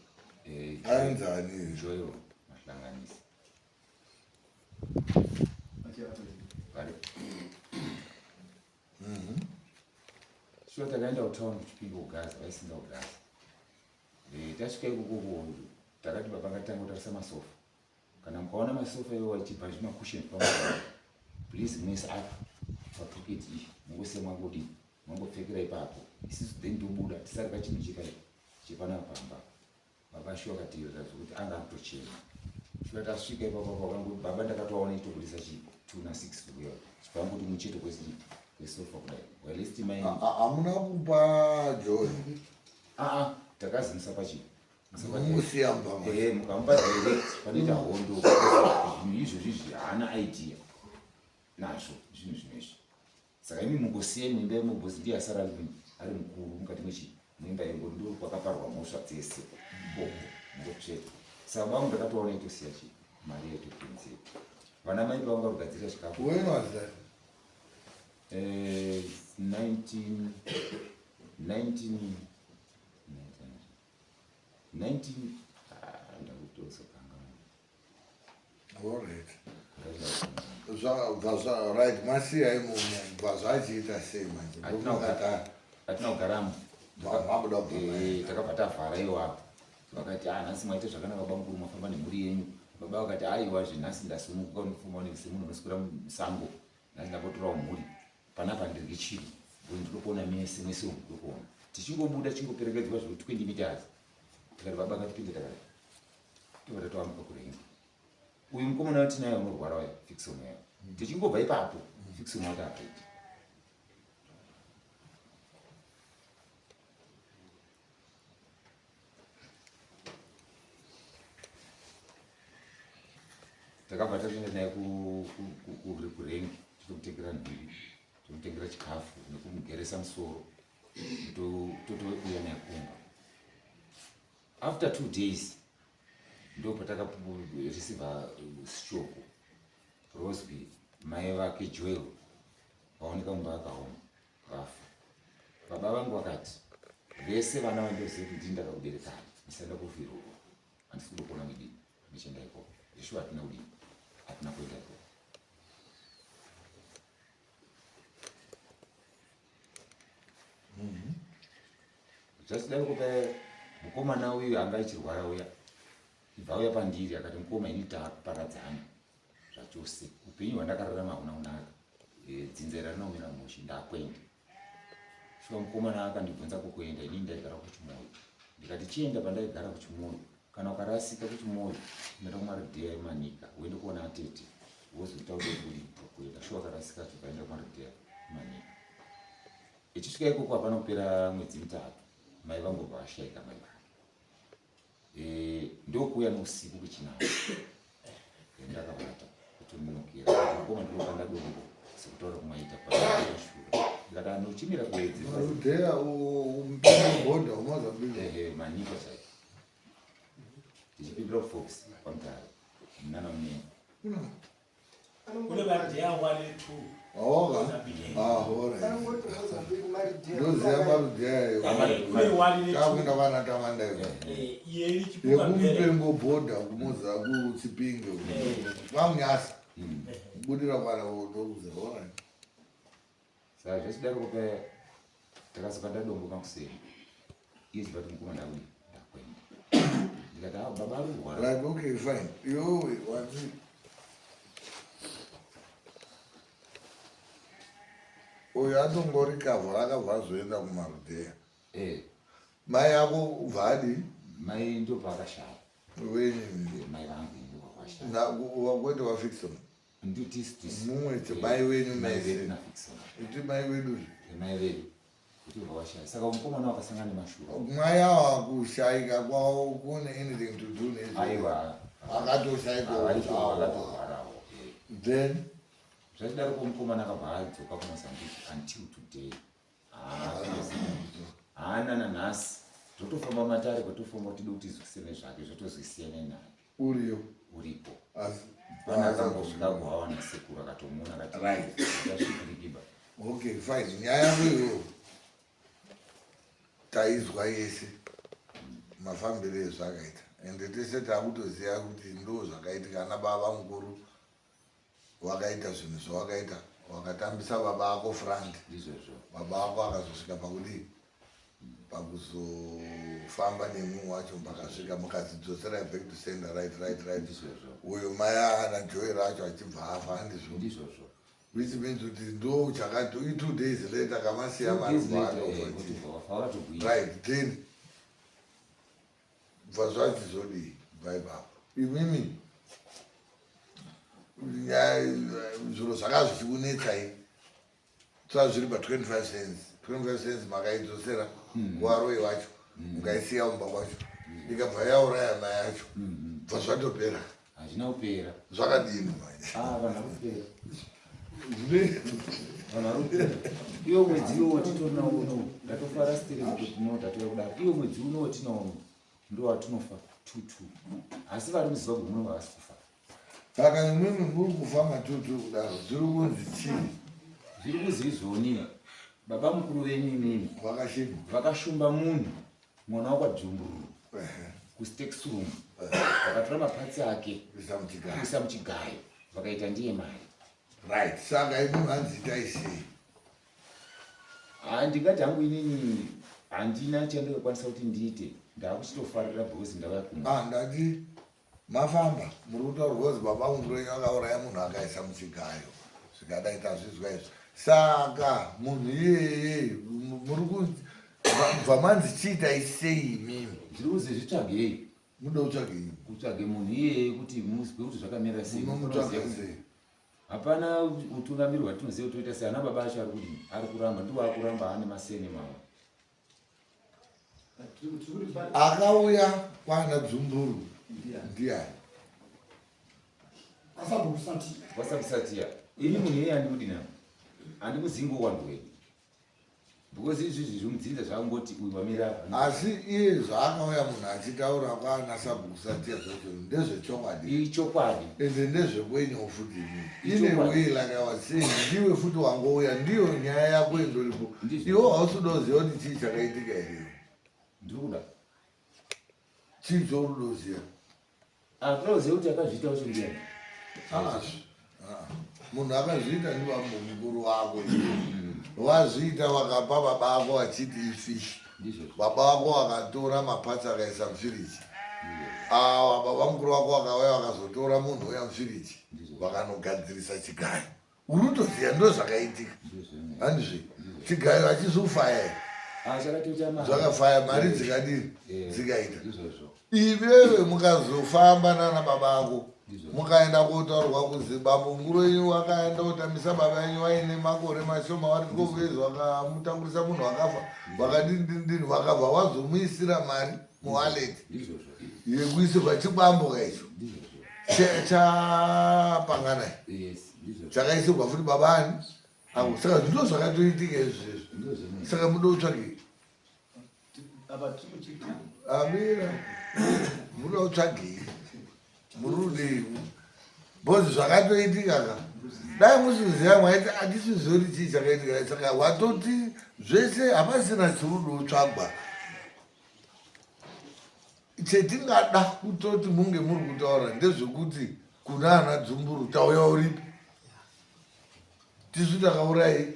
eh, ainzani? Joel Mahlanganisi. Vari. Shuwa takaenda kutown kuchipinge kugaza vaisinga kugaza. Eh, tasvika ikoko kuhondo takati baba ngatitanga kutarisa masofa. Kana mukaona masofa iwo achibva zvimakushen pamwe please muise apa papocket iyi mungose mwangodii mangopfekera ipapo isusu then tobuda tisarika chinhu chikai chepanapa pamba baba shuwa akateerera zvekuti anga akutochema shuwa tasvika ipapo apo akangoti baba ndakatovaona ichitobudisa chi 2 na 6 kuya chipangoti mucheto kwesofa kudai whilst mai hamuna kupa joy aa takazimisa pachi Musiya mumba macho. Eh, mukamupa direct panoita hondo zvinhu izvozvi izvi haana idea nazvo zvinhu zvino izvi saka imi mungosiye muimba yemubosi ndiye asara ari mukuru mukati mechi muimba yengo ndo kwakaparwa mhosva dzese ikoko mungotsveta saka bangu ndakatoona itosiya chi mari yaitopinzira vana mai pavanga kugadzira chikafu When was that? Eh, 19 19 19 ah, ndakutozokanga Alright. Zvabva zva right masiya imomo bva zvachiita sei manje? Hatina kugaramo. Mabuda kubva Eh, takabva tavhara iwapo vakati ah nhasi mwaita zvakanaka bamukuru mwafamba nemhuri yenyu baba vakati aiwa zvenhasi ndasununguka unofamba semunhu unoswera musango nhasi ndambotorawo mhuri panapa ndiryi chii ngo ndiri kuona mese mwese umu ndiri kuona tichingobuda chingoperekedzwa zvekuti 20 meters tikati baba ngatipinde takadai tobva tatoambuka kurengi uyu mukomana watinaye unorwara uya fixon uya tichingobva ipapo fixon wati apaiti takabva tatoenda naye kurengi totomutengera nhumbi tomutengera chikafu nekumugeresa musoro totouya naye kumba after 2 days ndo patakareceiva shoko rosby mai vake joel vaoneka mumba akaoma vafa baba vangu vakati vese vana vandoziva kuti ndini ndakakuberekai musaenda kufirwa handisi kuda kuona midii ndichienda ikoko zveshuwa hatina kudii hatina kuenda ikoko Just dai kupa mukomana uyu anga achirwara uya ibva auya pandiri akati mukoma ini takuparadzana zvachose upenyu hwandakararama hauna kunaka eh, dzinza iri harina kumira mushe ndakuenda shuwa mukomana akandibvunza kokuenda inini ndaigara kuchimoyo ndikati chienda pandaigara kuchimoyo kana ukarasika kuchimoyo unoenda kumaridheya emanika uende kuona atete wozotaura kuri kuenda shuwa akarasika achibva aenda kumaridheya emanika ichisvika ikoko hapana kupera mwedzi mitatu mai vangu bva vashaika mai vake e, ndokuuya neusiku kuchinaa e, ndakavata kutomunukira mukoma ndinokanda dombo sekutaura kumaita paashura Ndikati anochimira kuwedzi. Marudheya mupengo bhodha wemozambique. Ehe, Manica chaipo. Tichipindira kuFox kwaMutare. Nana Munene. Kune maridheya 1 2. Aoka. Ah, alright. Vanongoti Mozambique maridheya. Ndoziva marudheya iyo. Kune 1 ne 2. Takuenda kwana Tamanda iyo. Eh, iye iri chipuka mbere. Yekumupengo bhodha kumoza kuChipinge. Kwamunyasa. Kubudira kwana ndokuziva. Alright. Saka zvachidaro kupa takazokanda dombo makuseni. Iye chibva kuti mukoma ndakuenda. Ndakuenda. Ndikati ah baba ari kurwara. Right, okay, fine. Iwewe wati uyu atongori kavha akabva azoenda kumarudheya. Eh. Mai ako ubva adii? Mai ndo paakashaya. Wenyu. Mai vangu ndo paakashaya. Wakwete waFickson. Nditisi. Mumwe che mai wenyu Mai mese. vedu naFickson. Iti mai vedu. Mai vedu. Kuti ubva washaya. Saka mukomana wakasangana nemashura. Mai ava kushaika kwavo kune anything to do nezvo. Aiwa. Akatoshaikawo Variko zvavo. vakatorwarawo. Then Zvachidaro mukomana akabva adzoka kuMozambique until today. Haana nanhasi. Zvotofamba matare kwatofamba kuti tide kuti tizwisise nezvake zvotozwisiyana naye. Uriyo. Uripo. Asi Pana akambosvika kuhawana sekuru akatomuona akati Right. tasvikirikiba. Okay, fine. Nyaya yako iyoyo taizwa yese mafambiro ezvakaita ende tese takutoziva kuti ndo zvakaitika ana baba mukuru wakaita zvinhu zvawakaita wakatambisa baba ako front Ndizvozvo. baba ako akazosvika pakudii pakuzofamba nemumwe wacho pakasvika mukadzidzosera back to sender right right right Ndizvozvo. uyo mai ana joy racho achibva afa handizvo Ndizvozvo. which means kuti ndo chakati i 2 days later kamasiya Two days marubva later, atofa kuti wafa wakatogwinya. right then bva zvachizodii bva ipapo imimi nyaya zviro zvaka zvichikunetsai tsva zviri pa25 cents 25 cents makaidzosera kuvaroyi vacho mukaisiya mumba kwacho ikabva yauraya mai yacho bva zvatopera Hazvina kupera. Zvakadini manje? Ah, vanhu vari kupera. Vanhu vari kupera. Iwo mwedzi iwo watitori nawo unowu, ndatofara sitiri kuti tino tatouya kudaro. Iwo mwedzi uno watinawo uno, ndo watinofa 22. Asi vari muZimbabwe muno havasi kufa. Saka imwimwi muri kufa matutu kudaro, zviri kunzi chii? Zviri kuzi izvoni, baba mukuru venyu imimi vakashumba munhu mwana wakwaDzvumbururu kuSteksurum, vakatora mapatsi ake kuisa muchigayo, vakaita ndiye mari. Right, saka imwimwi hanzi itai sei? Ah, ndingati hangu inini handina chandingakwanisa kuti ndiite, ndakuchitofarira because ndauya kumba. Ah, ndati mafamba muri kutaurwa kuzi baba mukuru wenyu akauraya munhu akaisa muchigayo zvikadai tazvizwa izvi saka munhu iyeye muri kubva manzi chiitai sei imimi Zviri kuzi zvitsvagei. Muda kutsvagei? Kutsvage munhu iyeye kuti muzwe kuti zvakamira sei. Munomutsvaga sei? Hapana utungamiri hwatinoziva kuti toita sei. Ana baba acho ari kudini? Ari kuramba, ndiwo akuramba ane masene mawo. Akauya kwana Dzumburu ndiani? Wasakusatiya. Ini munhu iyeye andikudi navo. Handikuzivi ngouwandu hwenyu. Because izvizvi zvimudzinza zvakungoti uyu wamira apa. Asi iye zvaakauya munhu achitaura kwana sabhuku Satiya zvacho ndezvechokwadi. Ichokwadi. Ende ndezvekwenyu futi imi. In a Ichokwadi. way like I was saying, ndiwe futi wangouya ndiyo nyaya yako indoripo. Iwe hausi kuda kuziva kuti chii chakaitika here. Ndiri kuda. Chii chauri kuda kuziva? Ah, kuda kuziva kuti akazviita wacho ndiani? Ah, ah. Munhu akazviita ndibambo mukuru wako. Wazviita vakapa baba ako vachiti ifishi. Baba vako vakatora mapatsi akaisa mufiriji. Ah, baba mukuru wako vakauya vakazotora munhu uya mufiriji vakanogadzirisa chigayo. Uri kutoziva ndo zvakaitika. Handizve? Chigayo hachizofaya here? Ah, chakatoita mari. Zvakafaya mari dzikadini? Dzikaita. Ndizvozvo. Iwewe mukazofamba nana baba ako mukaenda kotaurwa kuzi bambo mukuru wenyu wakaenda kotambisa baba yenyu vaine makore mashoma vari 12 years vakamutangurisa munhu wakafa vakadindindini vakabva wazomuisira mari muwallet yekuisirwa chikwambo kaicho chapanganai Yes, ndizvozvo. chakaisirwa futi baba ani Ako saka zvino zvakatoitika izvezvi. Saka muda kutsvagei? Amira. Muda kutsvagei? Muri kudei? Because zvakatoitika ka. Dai musiziva mwaiti hatisiziva kuti chii chakaitika saka watoti zvese hapasina chiri kuda kutsvagwa. Chetingada kutoti munge muri kutaura ndezvekuti kuna ana Dzumburu tauya uripi? Tisu takaurayei?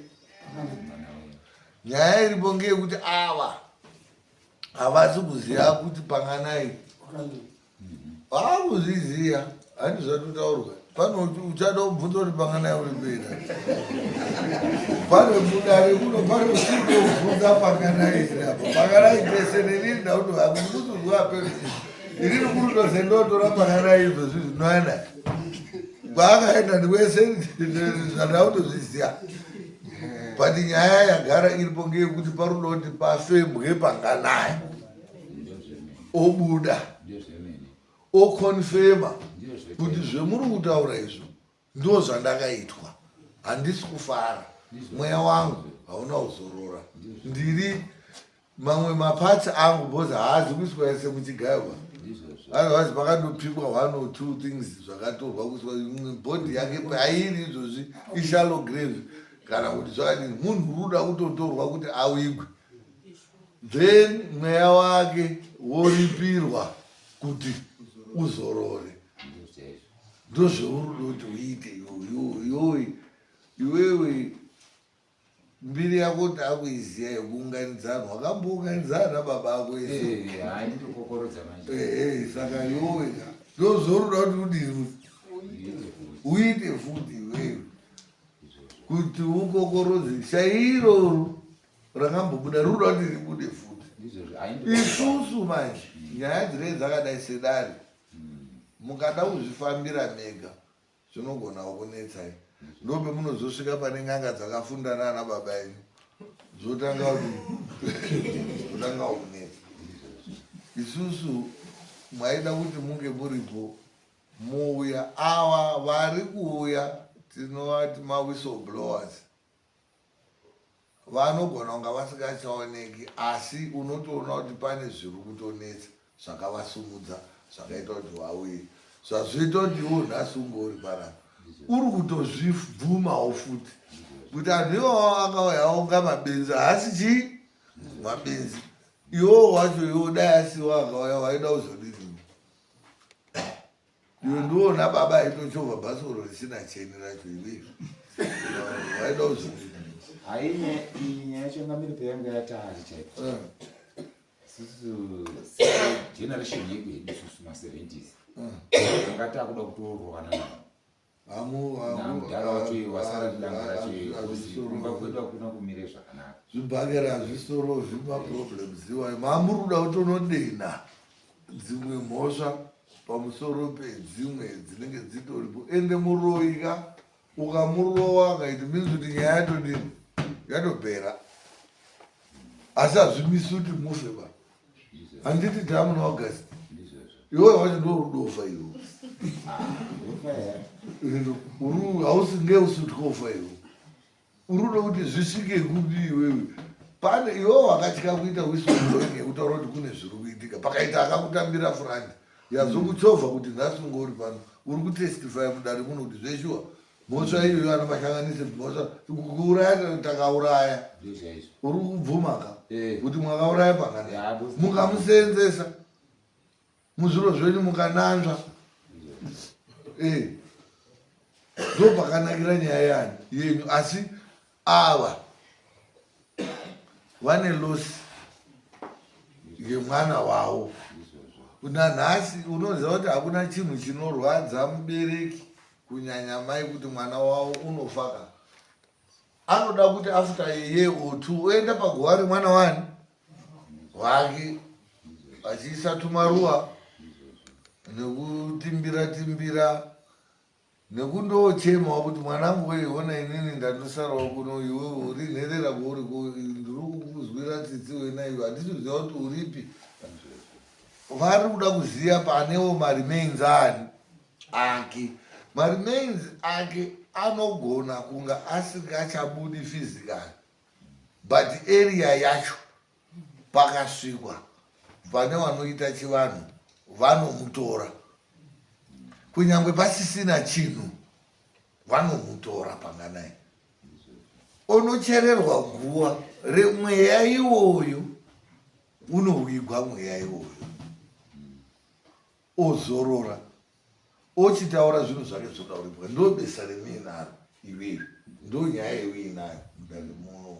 Nyaya iripo ngeyekuti ava havasi kuziva kuti panganai Vaakuzviziva handi zvatotaurwa pano uchada kubvunza kuti panganai uri kuenda pane mudare kuno pane usingobvunza panganai here apa panganai pese nenini ndakutoakuzwa pe inini kurutose ndotora panganai izvozvi zvinoenda kwaakaenda ndiwese zvandakutozviziva but nyaya yagara iripo ngeyekuti paruda kuti pafembwe panganai obuda oconfirma kuti zvemuri kutaura izvo ndo zvandakaitwa handisi kufara mweya wangu hauna kuzorora ndiri mamwe mapatsi angu bcause haazi kuiswa ese muchigaiwa otherwise pakandopikwa one or two things zvakatorwa kuiswa bhodhi yake pairi izvozvi ishallow grave kana kuti zvakadini munhu uri kuda kutotorwa kuti awigwe then mweya wake woripirwa kuti uzorore ndozveuri kuti uite iyoyi iwewe mbiri yako takuiziva yekuunganidzana wakambounganidzana nababa ako ese eh, saka iwowe ka ndozvoruda kuti udini uite futi iwewe kuti ukokorodze chairoro rakambobuda rinoda kuti ribude futi isusu manje nyaya dzinenge dzakadai sedare mukada kuzvifambira mega zvinogonawo kunetsai ndopemunozosvika pane n'anga dzakafunda nana baba enyu zvotanga zvotanga kunetsa isusu mwaida kuti munge muripo mouya ava vari kuuya tinovati mawhistle blowers Vanogona kunga vasingachaoneki asi unotoona kuti pane zviri kutonetsa zvakavasumudza zvakaita kuti vauye. Zvazvoita kuti iwo nhasi unge uri panapa. Uri kutozvibvumawo futi kuti anhu iwawo akauya aonga mabenzi haasi chii mabenzi. Iwowo wacho iwo dai asiwo akauya waida kuzodini? Iwe ndiwona baba aitochovha bhasikoro risina cheni racho iwe waida kuzodini? Haine iyi nyaya changamire payanga yatari chaipo. Eh. Isusu generation yedu yedu isusu ma 70s. Eh. Tanga takuda kutorwana nayo. Mudhara wacho wasara danga racho kumba kwedu hakuna kumire zvakanaka. Zvibhakera hazvisoro zvimaproblems iwayo mamuri kuda kutonodena dzimwe mhosva pamusoro pedzimwe dzinenge dzitoripo ende muroyi ka ukamurowa ka it means kuti nyaya yatodini yatopera asi hazvimisi kuti mufe ba handiti tamuna august iwe wacho ndorudofa iwe hausi ngeusutyofa iwe Urudo kuti zvisvike kupi iwewe? Pane iwewe wakatya kuita whistleblowing yekutaura kuti kune zviri kuitika. Pakaita akakutambira front yazokuchovha kuti nhasi unge uri pano uri kutestifya mudare muno kuti zveshuwa mhosva iyoyo ana mashanganise mhosva kuuraya takauraya uri kubvuma ka eh. kuti mwakauraya pangana mukamuseenzesa muzviro zvenyu mukananzva eh. Ndopakanakira nyaya yani yenyu asi ava vane losi yemwana wavo nanhasi unoziva kuti hakuna chinhu chinorwadza mubereki kunyanya mai kuti mwana wavo unofaka anoda kuti after a year or two oenda paguva remwana wani wake achiisa tumaruwa nekutimbira timbira nekundochemawo kuti mwanangu wee hona inini ndandosarawo kuno iwe uri nherera kwauri ndiri kukuzwira tsitsi wena iwe handisi kuziva kuti uripi vari kuda kuziva panewo maremains ani ake. Maremains ake anogona kunga asingachabudi physically but area yacho pakasvikwa pane vanoita chivanhu vanomutora kunyangwe pasisina chinhu vanomutora panganai onochererwa guva remweya iwoyo unowigwa mweya iwoyo ozorora ochitaura zvinhu zvake zvoda kuripwa ndo besa remuinaro iwewe ndo nyaya yeuinayo mudare muno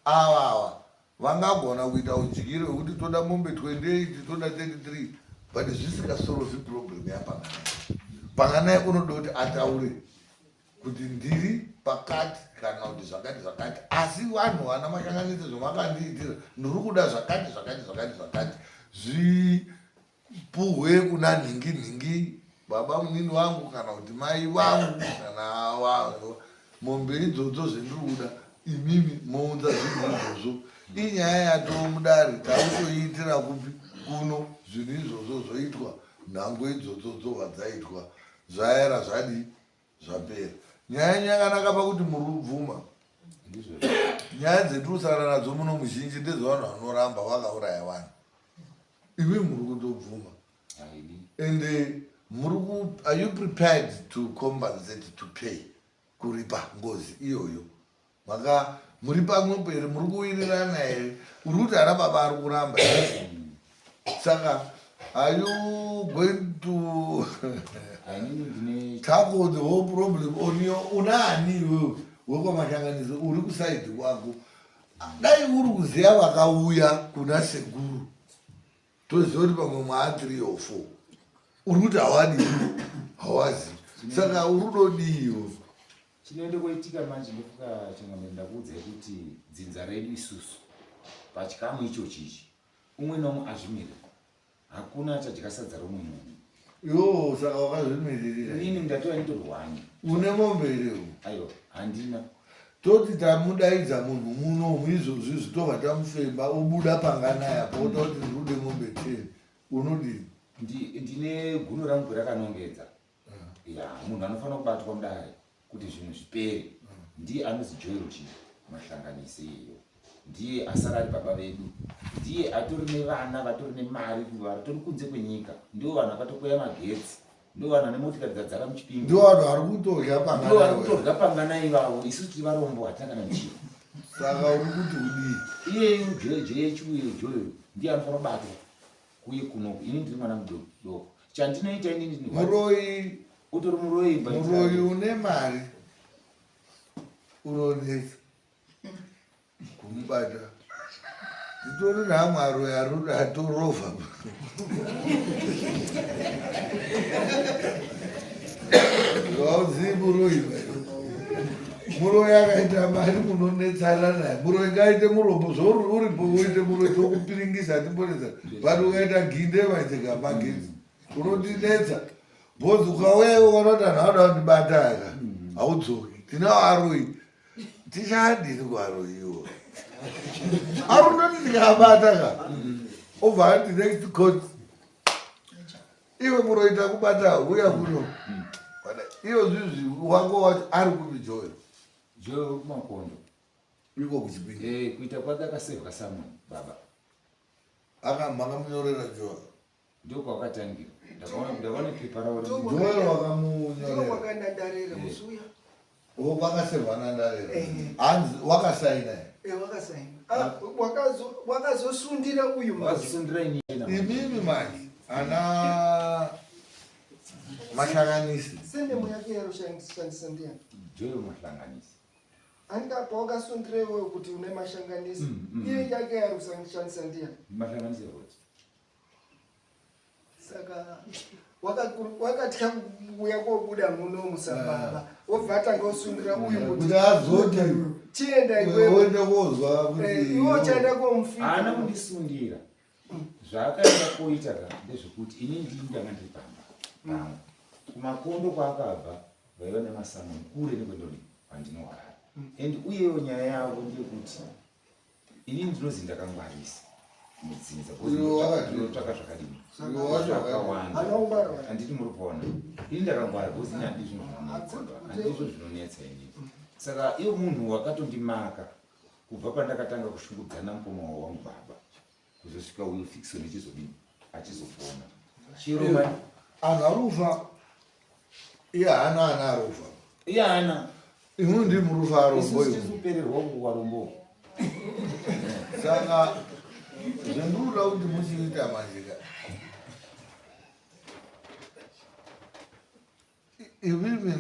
ava ava vangagona kuita udyire hwekuti toda mombe 28 toda 33 but zvisingasorovi problem yapanganai panganai unoda kuti ataure kuti ndiri pakati kana kuti zvakati zvakati asi vanhu vana mashanganisi zvamakandiitira ndiri kuda zvakati zvakati zvakati zvakati zvipuhwe kuna nhingi nhingi baba munini wangu kana kuti mai vangu kana vangu mombe idzodzo zvendiri kuda imimi mounza zvinhu izvozvo inyaya yatoo mudare takutoiitira kupi kuno zvinhu izvozvo zvoitwa nhango idzodzo dzobva dzaitwa zvaera zvadii zvapera nyaya yenyu yakanaka pakuti muri kubvuma nyaya dzetirusana nadzo muno muzhinji ndedzevanhu vanoramba vakauraya vanhu imi muri kutobvuma and eh, muri ku are you prepared to compensate to pay kuripa ngozi iyoyo Maka muri pamwepo here muri kuwirirana here uri kuti ana baba ari kuramba saka are you going to tackle the whole problem on your unaani iwewe wekwamashanganiso uri kusaidi kwako dai uri kuziva vakauya kuna sekuru toziva kuti pamwe mwaa 3 or 4 uri kuti hawadii hawazi saka uri kudodiiwo Chinoenda koitika manje ndofuka changamire ndakuudzai kuti dzinza redu isusu pachikamu ichochi ichi umwe naumwe azvimirira hakuna achadya sadza romwe munhu. Yoo saka wakazvimiririra. Inini ndatova nditorwani. Une mombe here? Aiwa handina. Toti tamudaidza munhu muno izvozvi izvi tobva tamufemba obuda panganaya apa oda kuti ndikude mombe 10 unodii? Ndine guno rangu rakanongedza. ya munhu anofanira kubatwa mudare kuti zvinhu zvipere ndiye anozi joel chii mahlanganise iyeyo ndiye asara ari baba vedu ndiye atori nevana vatori nemari vatori kunze kwenyika ndivo vanhu vakatokweya magetsi ndivo vanhu vane motikari dzadzara muchipingo ndivo vanhu vari kutodya panganai vari kutodya panganai ivavo isu tiri varombo hatina kana chii saka uri kuti udii iyeyu jechuye joel ndiye anofanira kubatwa kuye kunoku ini ndiri mwana mudoko chandinoita inini muroyi utori muroyi muroyi une mari unonetsa kumubata nditori neamwe aroyi aruri atorova hauzivi muroyi muroyi akaita mari munonetsana naye muroyi ngaite murombo zvauri uripo uite muroyi tokupiringisa hatimbonetsa but ukaita ginde maiteka magetsi unondinetsa bcause ukauya iwe ukaona kuti anhu anoda kundibata aka haudzoki tina varoyi tichadini kuvaroyi iwo arundoti ndikabata ka obva ati next court iwe muroyi takubata huya kuno iyo zvizvi wako wacho ari kupi joyo joyo kumakondo iko kuchipingi eh, kuita kwake akasevwa samwe baba makamunyorera joyo ndiko kwakatangira ndakaona pepa ravo joyo wakamunyorera wakandandarira musi uya Wakasevha nandarira. Hanzi wakasaina. Eh wakasaina. Ah wakazo wakazosundira uyu manje. Wakazosundira ini. Imimi manje ana mashanganisi. Sendemo yake yaroshandisa ndiani? Joyo mahlanganisi. Anga pawakasundira iwewe kuti une mashanganisi. Iye yake yaroshandisa ndiani? Mahlanganisi roti. Saka wakatya kuuya kobuda muno musababa wobva atanga osundira uyu kuti azoti chienda iwewe uende kozwa kuti eh, iwe uchaenda komufika haana kundisundira zvaakaenda koita ka ndezvekuti ini ndini ndanga ndiri pamba pangu kumakondo kwaakabva vaiva nemasamoni kure nekwendoni kwandinogara and uyewo nyaya yavo ndeyekuti Inini ndinozi ndakangwarisa. Mudzinza kutsvaka zvakadini zvakawanda handiti muri kuona ini ndakangwara because ini handii zvinhu zvinonetsa handizvo zvinonetsa ini saka iye munhu wakatondimaka kubva pandakatanga kushungudzana mukoma wangu baba kuzosvika uyu fixon ichizodini achizopona chero anhu arufa iye haana ana arufa iye haana imwe ndi murufa arombo isupererwa kuwarombo saka zvendinoda kuti muchiita manjika imimi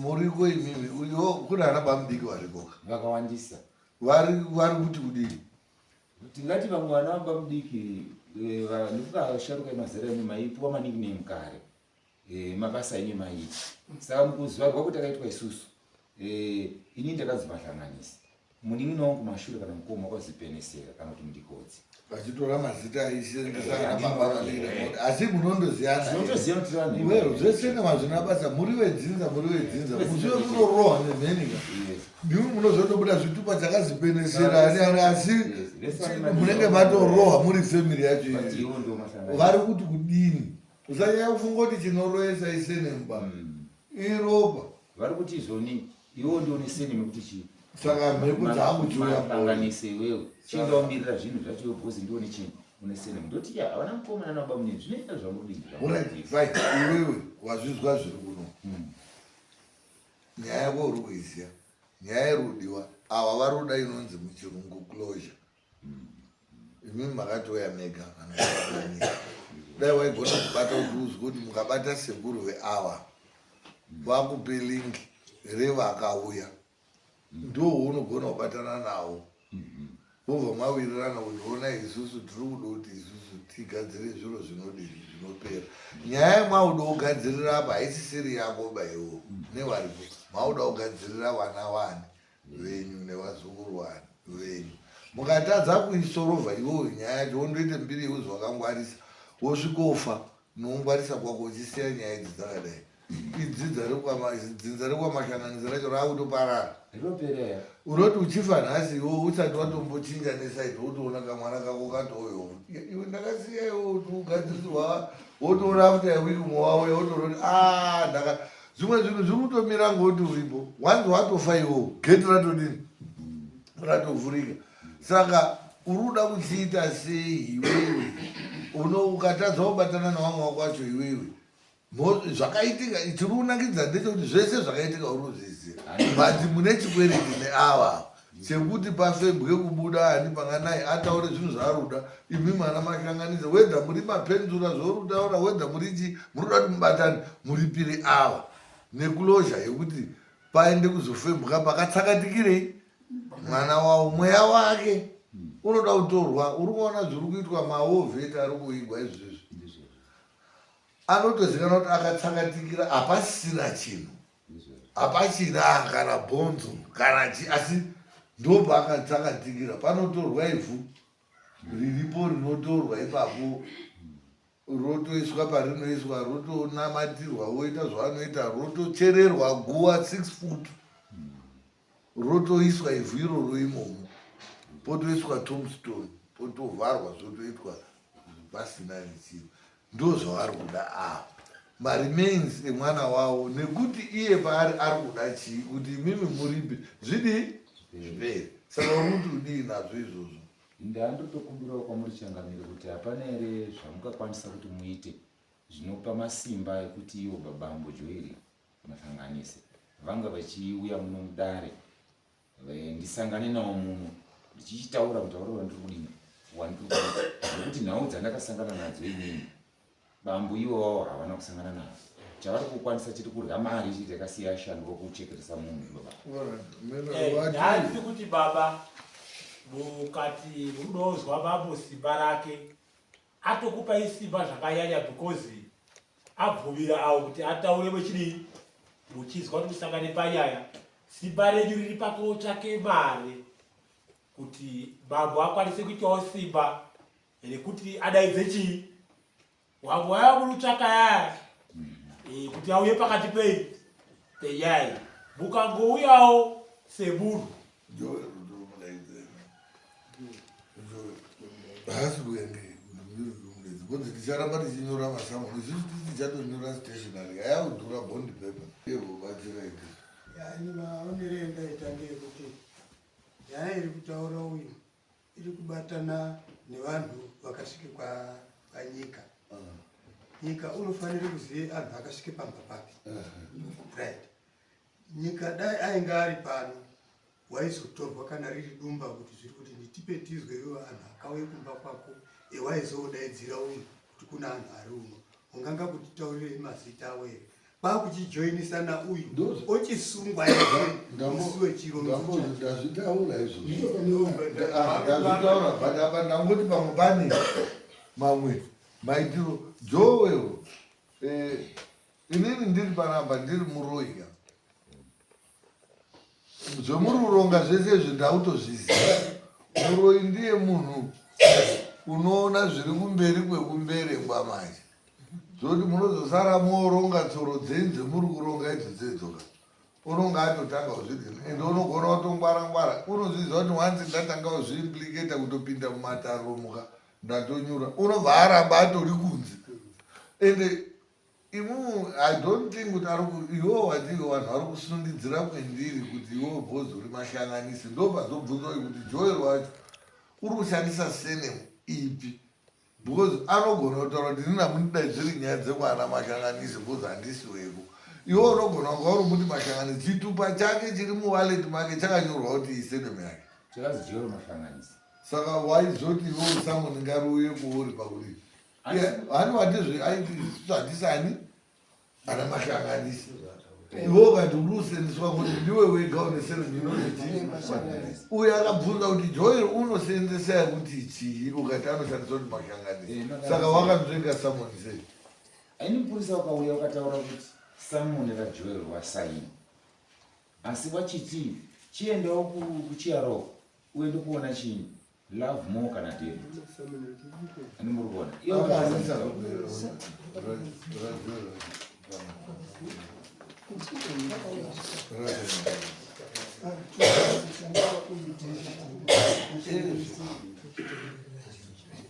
muriko imimi uyo kune ana bamudiki varikoka vakawandisa vari kuti kudii Tingati vamwe vana vabamudiki eh, ndikasharuka emazera enyu maipuwa manickname kare eh, mabasa enyu maiita saka mukuzvarwa kuti akaitwa isusu eh, ini ndakanzi mahlanganisi munin'ina wangu kumashure kana mukoma wakazipenesera kana kuti mudikodzi vachitora mazita aisendesana asi munondoziyana tinotoziva kuti vanhu well zvese nemazvina basa muri vedzinza muri vedzinza musi wekunorohwa nemhenika ndimi munozotobuda zvitupa chakazipenesera ani ani asi munenge matorohwa muri family yacho vari kuti kudini usanyanya kufunga kuti chinoroyesa isenemba hmm. iropa vari kuti izvoni iwo ndione seneme kuti chii saka mhepo dzangu chiuyaanganise iwewe chindaomirira zvinhu zvacho because ndione chii une seneme ndoti ya havana mukoma nana baba munini zvinoita zvamuri kudii iwewe wazvizwa zviri kuno hmm. Nyaya yako uri kuiziva nyaya iri kudiwa ava vari kuda inonzi muchirungu closure imimi makatouya mega anoanyika dai waigona kubata kuti uzwe kuti mukabata sekuru veava vakupe link revakauya ndounogona kubatana nawo mobva mawirirana kuti ona isusu tiri kuda kuti isusu tigadzire zviro zvinodii zvinopera nyaya yemauda kugadzirira apa haisisiri yako ba iwo nevaripo mauda kugadzirira vana vani venyu nevazukuru vani venyu mukatadza kuisorovha iwoyo nyaya yacho wondoite mbiri yeuzi wakangwarisa wosvikofa Nongwarisa kwako uchisiya nyaya idzi dzakadai. Idzidza rekwamahlanganisa racho rakutoparara. Rinoperera. Unoti uchifa nhasi iwe usati watombochinja nesaidi wotoona kamwana kako katouyo. Iwe ndakasiya iwe kuti ugadzirisirwa wotoona after a week umwe wauya wotoona kuti ah ndaka zvimwe zvinhu zviri kutomira ngoti uripo. Once watofa iwewo gate ratodini? Ratovhurika. Saka uri kuda kuchiita sei iwewe uno ukatadza kubatana nevamwe wako wacho iwewe zvakaitika chiri kunakidza ndechekuti zvese zvakaitika uri kuzviziva but mune chikwereti neava chekuti pafembwe kubuda ani panganai ataure zvinhu zvaari kuda imi mwana mahlanganisa wedha muri mapenzura zvauri kutaura wedha muri chii muri kuda kuti mubatane muripire ava nekulozha yekuti paende kuzofembwa pakatsakatikirei mwana wavo mweya wake unoda kutorwa uri kuona zviri kuitwa maovheti ari kuigwa izvozvi anotozikanwa kuti akatsakatikira hapasisina chinhu hapachina kana bhonzo kana chi asi ndopaakatsakatikira panotorwa ivhu riripo rinotorwa ipapo rotoiswa parinoiswa rotonamatirwa voita zvavanoita rotochererwa guwa 6 foot rotoiswa ivhu iroro imomo potoiswa tombstone potovharwa zvotoitwa pasina nechii ndozvavari kuda ava maremains emwana wavo nekuti iye paari ari kuda chii kuti imimi muripi zvidii zvipere saka uri kuti udii nazvo izvozvo Ndandotokumbirawo kwamuri changamire kuti hapana here zvamungakwanisa kuti muite zvinopa masimba ekuti ivo babambo Joeri Masanganise vanga vachiuya muno mudare ndisangane navo muno ndichichitaura mutauriro wandiri kudini wandiri kuita nekuti nhau dzandakasangana nadzo inini Bambo iwawo havana kusangana nazvo. Chavari kukwanisa chiri kurya mari chete yakasiya yashandwa kuchekeresa munhu baba. Eh, ndandiri kuti baba mukati munozwa bambo simba rake atokupai simba zvakanyanya because abvumira awo kuti ataure wechidii muchizwa kuti musangane panyaya simba renyu riri pakotsvake mari kuti bambo akwanise kuitawo simba rekuti adaidze chii wangu waya murutsvaka yaya eh, kuti auye pakati pei penyaya mukangouyawo semunhu. Haasi kuende because ticharamba tichinyora masamoni isusu tichatonyora stationary ayakudhura bond paper yevobatsira ite. Yani maonero endaita ndeyekuti nyaya iri kutaura uyu iri kubatana nevanhu vakasvike panyika. Nyika unofanira kuziva anhu akasvike pamba pake. Right. Nyika dai ainge ari pano waizotorwa kana riri dumba kuti zviri kuti nditipe tizwe iwe vanhu akauye kumba kwako ewaizodaidzira uyu kuti kuna anhu ari uno unganga kutitaurirei mazita awo here kwakuchijoinisana uyu ochisungwa musi wechironzo. Ndazvitaura izvozvo, ndazvitaura, but apa ndangoti pamwe pane mamwe maitiro. Joel, inini ndiri panapa ndiri muroyi. Zvemuri kuronga zvese izvi ndautozviziva. Muroyi ndiye munhu unoona zviri kumberi kwekumberengwa. Manje zvokuti munozosara moronga tsoro dzenyu dzemuri kuronga idzo dzedzoka, unonga atotanga kuzvidini, ende unogona kutongwara ngwara. Unozviziva kuti wanzi ndatanga kuzviimplicata, kutopinda mumataro muka ndatonyura, unobva aramba atori kunze. Ende imu I don't think kuti ari iwo wati vanhu vari kusundidzira kwendiri kuti iwo bhozi uri mashanganisi. Ndo pazobvunzwa kuti Joel wacho uri kushandisa surname ipi, because anogona kutaura kuti inini hamundidai zviri nyaya dzekwana mashanganisi because handisi weko. Iwo unogona kunga uri muti mashanganisi, chitupa chake chiri muwallet make chakanyorwa kuti isurname yake. Chakazi Joel Mashanganisi. Saka waizoti iwo summon ngariuye kuuri pakuti hani watizve aiti handisani ana mashanganisi. Iwe ukati uri usendeswa kuti ndiwe wega une surname inonzi chii? Uyo akabvunza kuti Joel unosendesa yekuti chii, ukati anoshandisa kuti mashanganisi. Saka wakanzvenga summon sei? Aini mupurisa wakauya ukataura kuti summon raJoel wasaini, asi wachiti chiendawo kuchiaro uende kuona chinyi Love More kana David. Ani muri kuona? Iye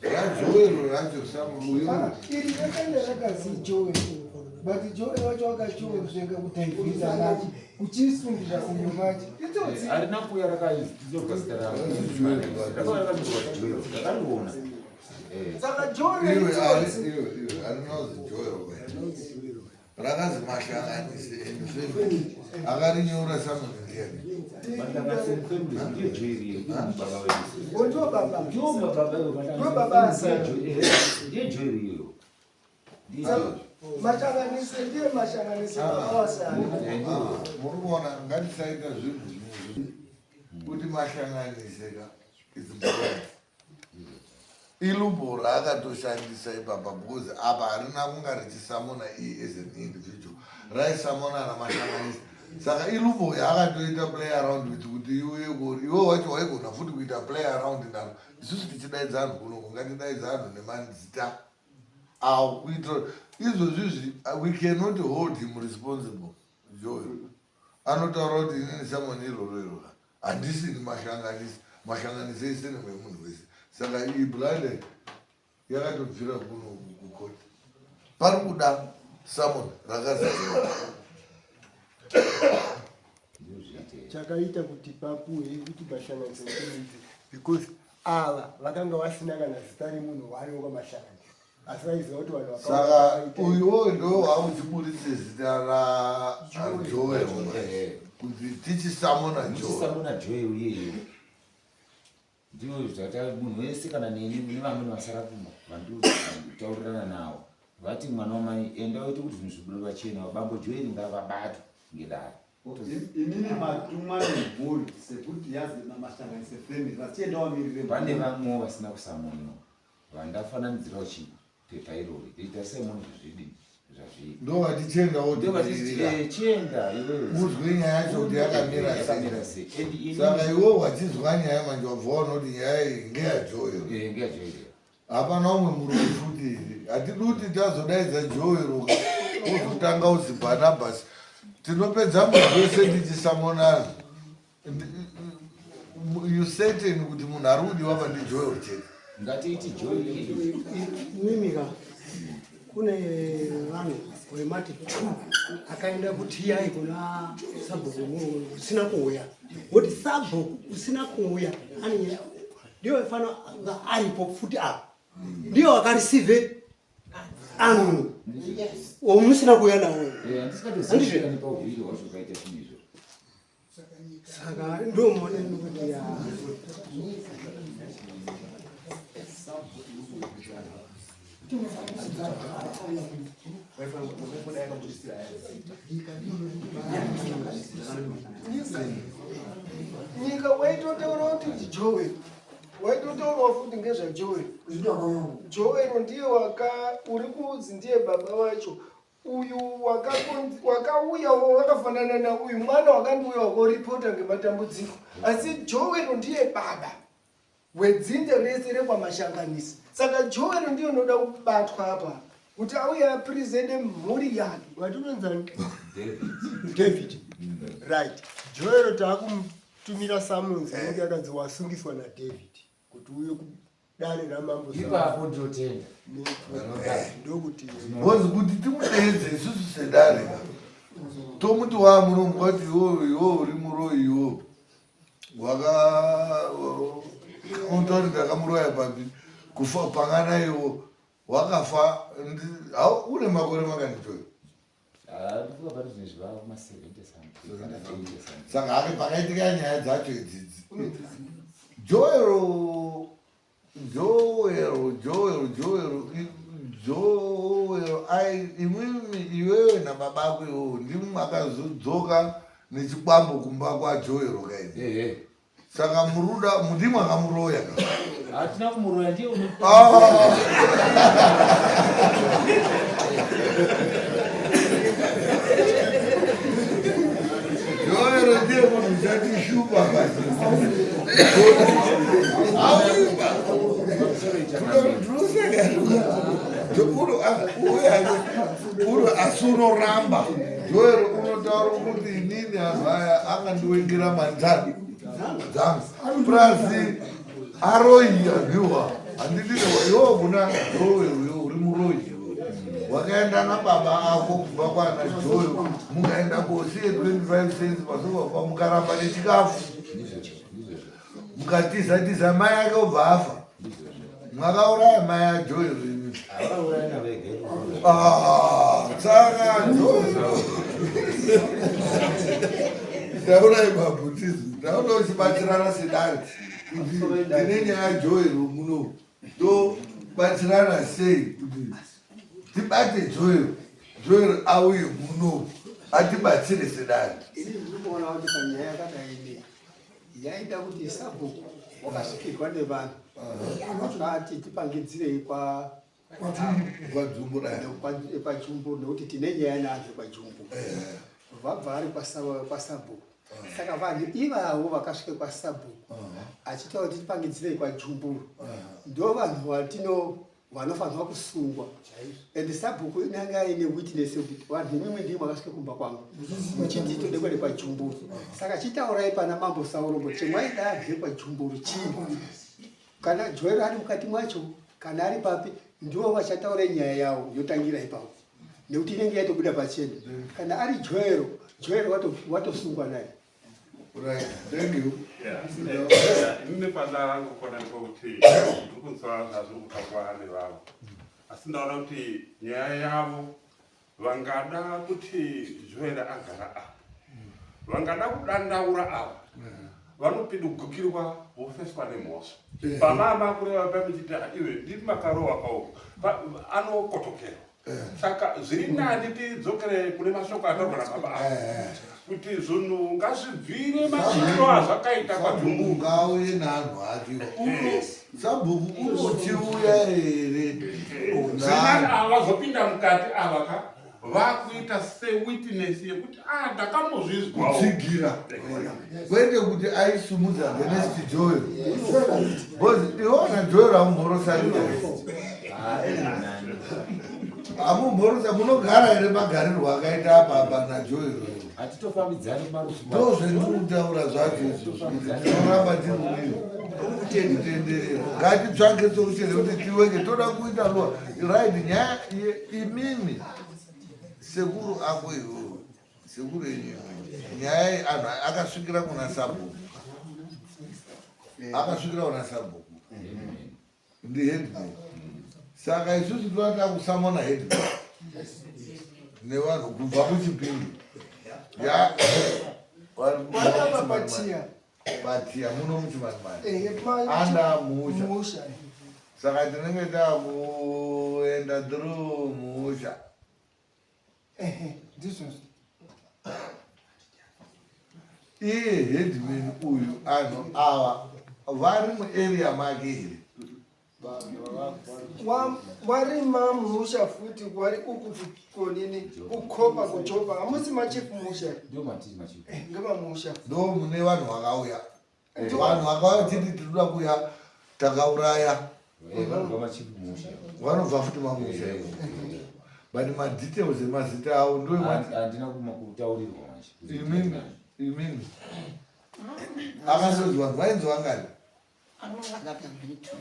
raJoel racho samuruyo. Iri rakanga rakazi Joel, but Joel wacho akachionzvenga kudhaivhisa manje kuchisundira uyu manje itsotsi. Harina kuuya rakaizorwa zita raro. Rakauya rakanyorwa Joel. Ndakariona. Saka Joel Iwe itsotsi. Iwe iwe harinozi Joel, rakazi mashanganisi and family. Akarinyora summon ndiani? Mashanganisi family ndiyo Joel iyo. Ndiyo baba wedu. Ndiyo baba. Ndiyo baba wedu. Ndiyo baba asara. Ndiyo Joel iyo. Ndiyo Joel. Mashanganisi ndiye mashanganisi baba wasara. Muri kuona, ngatisaita zvinhu zvimwe kuti mashanganise ka is brand ilubho raakatoshandisa ipapa, because apa harina kunga richisamona iye as an individual, raisamona namashanganisi. Saka ilubho yaakatoita play around with kuti iuye kuri iwe wacho waigona futi kuita play around naro. Isusu tichidaidza anhu kunoku, ngatidaidza anhu nemazita awo kuitira izvozvizvi we cannot hold him responsible. Joel anotaura kuti inini summon iroro iro handisini mashanganisi. Mashanganisi ese nemunhu wese. Saka iyi blunder yakatobvira kuno kukoti. Pari kuda summon rakazadzwa. Chakaita kuti papuwe kuti mashanganisi because ava vakanga vasina kana zita remunhu wariwo kwamashanganisi, asi vaiziva kuti vanhu Saka uyuwo ndo wauchiburitse zita raJoel kuti tichisamona Joel. Muchisamona Joel iyeyo. Ndiyo zvata munhu wese kana neni nevamweni vasara kumba vanditaurirana navo vati mwana wamai enda uite kuti zvinhu zvibude pachena, bambo Joel ngavabatwe ngedare. Inini matumwa nemhuri sekuti yazi mashanganise family vachienda wamirire. Pane vamwewo vasina kusamonwa vandafananidzirawo chipepa irori riita semunhu zvizvidini zvazviri. Ndo vatichienda. Ndo vatichi chienda iwewe. Uzwe nyaya yacho kuti yakamira yakamira sei. Sei. And ini Saka iwe wachizwa nyaya manje wabva waona kuti nyaya iyi ngeyaJoel. NgeyaJoel. Hapana umwe murume futi. Hatidi kuti tazodaidza Joel uzotanga uzi Barnabas. Tinopedza mwedzi wese tichisamonana. You certain kuti munhu ari kudiwa pa ndiJoel chete? Ngatiiti join Mimi ka kune vanhu wemati two akaenda kutiyai kuna sabhuku usina kuuya woti sabhuku usina kuuya ane ndiyo fana aripo futi apa ndiyo akareceive anhu omusina kuuya nawo saka ndomuona kuti ya Nyika waitotaura kuti Joel waitotaurawo futi ngezvaJoel. Joel ndiye waka uri kunzi ndiye baba vacho uyu wakauyawo wakafanana nauyu mwana wakandiuya wakoripota ngematambudziko asi Joel ndiye baba wedzinde rese rekwamashanganisi saka Joel ndiye unoda kubatwa apa kuti auye apresente mhuri yake. Watinonzani? David. Right. Joel taakumutumira summons inenge yakanzi wasungiswa naDavid kuti uye kudare ramambo. Ipapo ndinotenda. Ndokuti Because kuti timudeedze isusu sedare ka tomuti waamunomuka kuti iwo iwo uri muroyi iwo waka unotaura kuti ndakamuroya papi kufa pangana iwo wakafa une makore makanditoyo saka hake pakaitika nyaya dzacho idzidzi Joel Joel Joel Joel Joel ai imwimwi iwewe nababa ako iwewe ndimwi makazodzoka nechikwambo kumba kwaJoel kaini saka muruda ndimwi akamuroya ka Hatina kumuroya ndiye uno. Ah. Joel ndiye munhu uchatishupa basi. Auimba. Uno asi unoramba Joel unotaura kuti inini anhu aya akandiwengera mari dzangu plus aroyi abiwa handidini iwo kuna Joel uyo uri muroyi wakaenda nababa ako kubva kwana Joel mukaenda kosiye 25 cents pasofa mukaramba nechikafu mukatiza tiza mai ake obva afa mwakauraya mai aJoel imi. Ah, saka Joel taurai mabhutizi taura uchibatsirana sedare kuti tine nyaya Joel muno tobatsirana sei kuti tibate Joel Joel auye muno atibatsire sedare. Ini ndiri kuona kuti panyaya yakadai iyi yaida kuti sabhuku wakasvikirwa nevanhu vakati tipangidzirei kwa kwajumbu nekuti tine nyaya naanhu kwajumbu vabva vari kwasabhuku saka vanhu ivavo vakasvika kwasabhuku achitaura kuti tipangidzirei kwajumburu ndo vanhu vatino vanofanirwa kusungwa and sabhuku inenge aine witness yekuti vanhu imwimwi ndii makasvika kumba kwangu muchiti tode kuenda kwajumburu saka chitaurai pana mambo Saurombo chemwaida abve kwajumburu chii kana Joel ari mukati mwacho kana ari papi ndivo vachataura nyaya yavo yotangira ipapo nekuti inenge yatobuda pachena kana ari Joel Joel watosungwa naye. Right, thank you. Inini pandangokona ndikokuti ndiri kunzwa zvazviri kutaurwa nevavo asi ndaona kuti nyaya yavo vangada kuti Joel agara apa vangada kudandaura ava vanopindugukirwa vofeswa nemhosva pamama kureva pamuchiti iwe ndiri makarowa kaoko anokotokera saka zviri nani tidzokere kune mashoko ataurwa nababa ava kuti zvinhu ngazvibvire masvikiro azvakaita kwajumbu ngauye naanhu ake sabhuku unotiuya here zvinani ava vazopinda mukati ava ka vakuita sewitness yekuti ah ndakambozvizwawo kutsigira kwete kuti aisumudza against Joel because iwona Joel amumhorosani amumhorosa munogara here magarirwo akaita apa apa naJoel. Hatitofambidzani marufu. Ndozvendiri kutaura zvacho izvozvo kuti tinoramba tiri kudini kutenderera. Ngatitsvake solution yekuti tiweke toda kuita law. Right nyaya imimi sekuru ako iwewe sekuru enyu imimi nyaya iyi anhu akasvikira kuna sabhuku akasvikira kuna sabhuku ndiheadman saka isusu tinoda takusamona headman nevanhu kubva kuchipindu patiya muno muchimanimani anda musha saka tinenge takuenda through musha ndizvozvo iye headman uyu anhu ava vari muarea make here wari mamusha futi wari uku konini kukopa kuchopa hamusi machief musha ngemamusha ndo mune vanhu vakauya vanhu vakauya titi tinoda kuya takauraya eh, vanobva futi mamusha eh, eh, but madetails emazita avo ndoandina kutaurirwa manje imimi imimi akasonzi vanhu vainzi vangani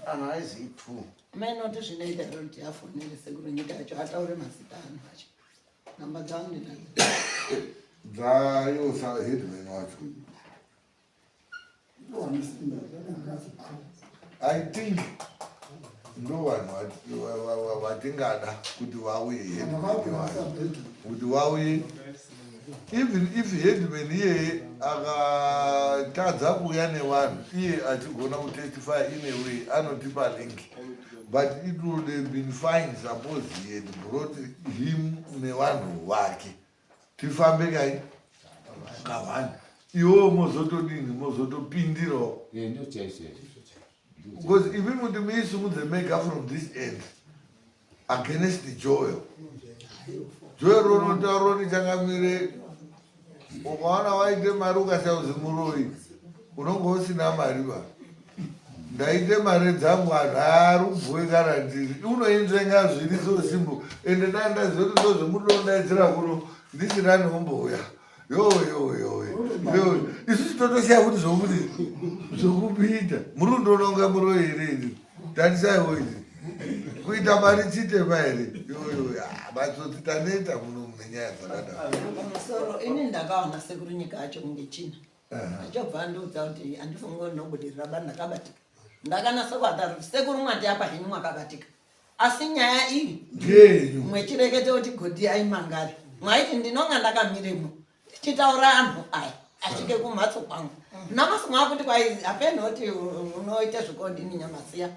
anhu aizi itu mainoti zvinoita kuti afonere sekuru nyika yacho ataure mazita anhu acho namba dzangu ndinadzo dzayo headman wacho I think ndo vanhu vatingada kuti vauye kuti vauye even if headman iyeye akatadza kuuya nevanhu iye achigona kutestify in a way anotipa link but it would have been fine suppose he had brought him nevanhu vake tifambe kai kavani iwewo mozotodini mozotopindirawo because imi muti muisimudze mega from this end against joyo joyo ronotaura tichangamire ukaona waite mari ukashaya uzi muroyi unonge usina mari ba ndaite mari dzangu anhu ari kubvoe kana ndiri unoinzvenga zviri so simple ende dai ndaziva kuti ndozvemudondaidzira kuno ndisina neumbouya yoyoyoyo isusu totosiya kuti zvokuti zvokupinda muri kundononga muroyi here ini tarisaiwo izvi kuita mari chitema here yoyo ah, matsotsi taneta muno mune nyaya dzakadaro pamusoro ini ndakaona sekuru nyika yacho kunge china achobva andiudza kuti handifungi kuti ndinobudirira ba ndakabatika ndakanasa kuatara kuti sekuru mwati apa henyu mwakabatika asi nyaya iyi ndeyenyu mwechirekete kuti godhi aimangari mwaiti ndinonga ndakamiremo ndichitaura anhu aya asvike kumhatso kwangu namasi mwakuti kwai hapenoti unoita zvekodini nyamasiya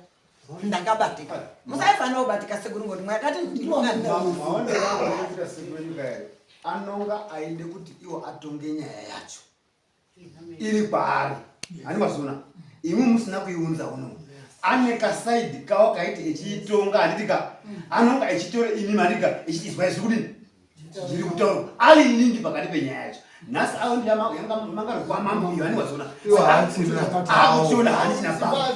ndakabatika musaifanira kubatika sekuru ngoti mwakati ndinonga maonero angu anoita sekuru nyika yayo anonga aide kuti iwo atonge nyaya yacho iri kwaari hani mazona imwi musina kuiunza uno ane kasaidi kawo kaiti echiitonga handiti ka anonga echitora imi mandika echiti izwai zviri kudini zviri kutaurwa ari ningi pakati penyaya yacho nhasi ayo ndiyamangarwa mambo uyo hani wazona akuchiona handichina baba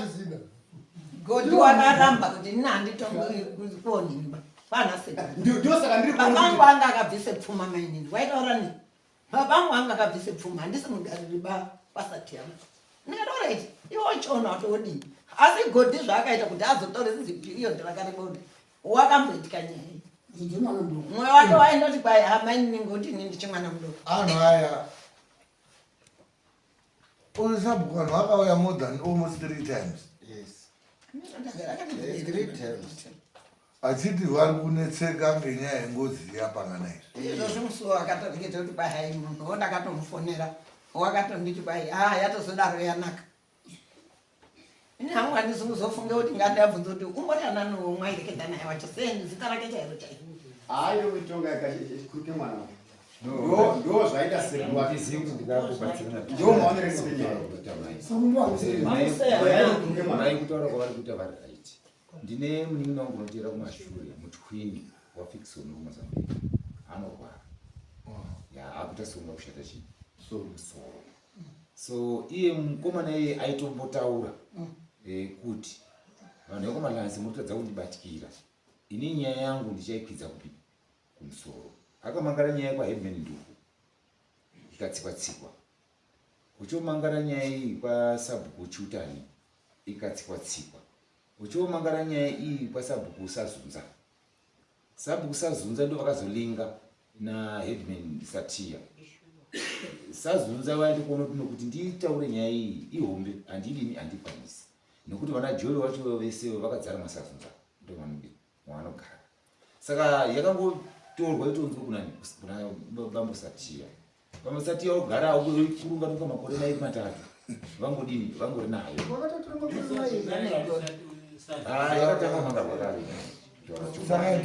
godi wakaramba kuti ini handitongonimba panaseka ndosaka ndiri babangu anga akabvise pfuma mainini waitaura nei Baba angu anga akabvise pfuma handisi mugariri ba pasati yama ndikataura iti iwe uchiona kuti wodii asi godhi zvaakaita kuti azotore zipi iyo ndirakaribona wakamboitika nyaya iyi mwoyo wake waindoti kwai hamainini ngoti ini ndichimwana mudoko anhu aya uyu sabhuku vanhu vakauya more than almost three times yes. Three times Achiti vari kunetseka ngenyaya yengozi yapangana izvi. Izvozvi musi wakatoreketa kuti kwai hai munhu wo ndakatomufonera wakatonditi kwai ah yatozodaro yanaka. Ini hangu handisi kuzofunga kuti ngandabvunza kuti umbori anani womwaireketa naye wacho sei zita rake chairo chairo. Hayo mitonga yakachikuruke mwana wake. Ndo zvaita sekuru wake. Ndo maonero enyaya. Mai kutaura kwavari kuita vari right. Ndine munin'ina wangu unoteera kumashure mutwini waFickson wekuMozambique anorwara ya akuita sekunga kushata chii musoro so iye mukomana iye aitombotaura eh, kuti vanhu vekumalansi muri kutadza kundibatikira ini nyaya yangu ndichaikwidza kupi kumusoro akamangara nyaya kwaheadman nduku Ikatsikwa tsikwa. Uchomangara nyaya iyi kwasabhuku Chutani ikatsikwa tsikwa. Uchomangara nyaya iyi kwasabhuku Sazunza. Sabhuku Sazunza ndo vakazolinga naheadman Satiya. Sazunza vaenda kuona kuti nokuti nditaure nyaya iyi ihombe handidini handikwanisi nekuti vana Joel vacho vese vakadzara maSazunza ndo mavanogara. Saka yakangotorwa yotounzwa kuna kuna bambo Satiya. Bambo Satiya ogara kurunga runga makore mairi matatu vangodini vangori nayo. Ah, yakatanga manga kwakare. Saka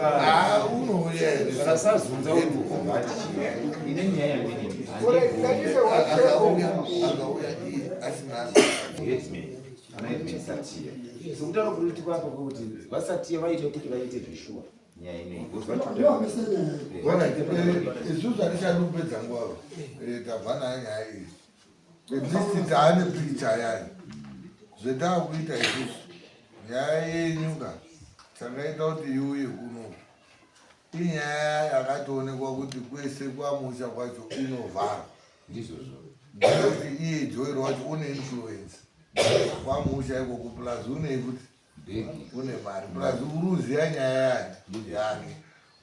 Ah, unouya here? Saka Sazunza uri ine nyaya yandini. Akauya akauya iye asina Headman, ana headman Satiya. Sokutaura kuri kuti kwapa kwekuti vaSatiya vaita kuti vaite zveshuwa nyaya ineyi. Because Alright, isusu hatichadi kupedza nguva tabva nayo nyaya iyi. At least taane picture yayo. Zvetaakuita isusu nyaya yenyu ka chakaita kuti iuye kuno inyaya yakatoonekwa kuti kwese kwamusha kwacho inovharwa. Ndizvozvo. Ndekuti iye Joel wacho une influence kwamusha ikoko plus une kuti une mari plus uri uziya nyaya yake yake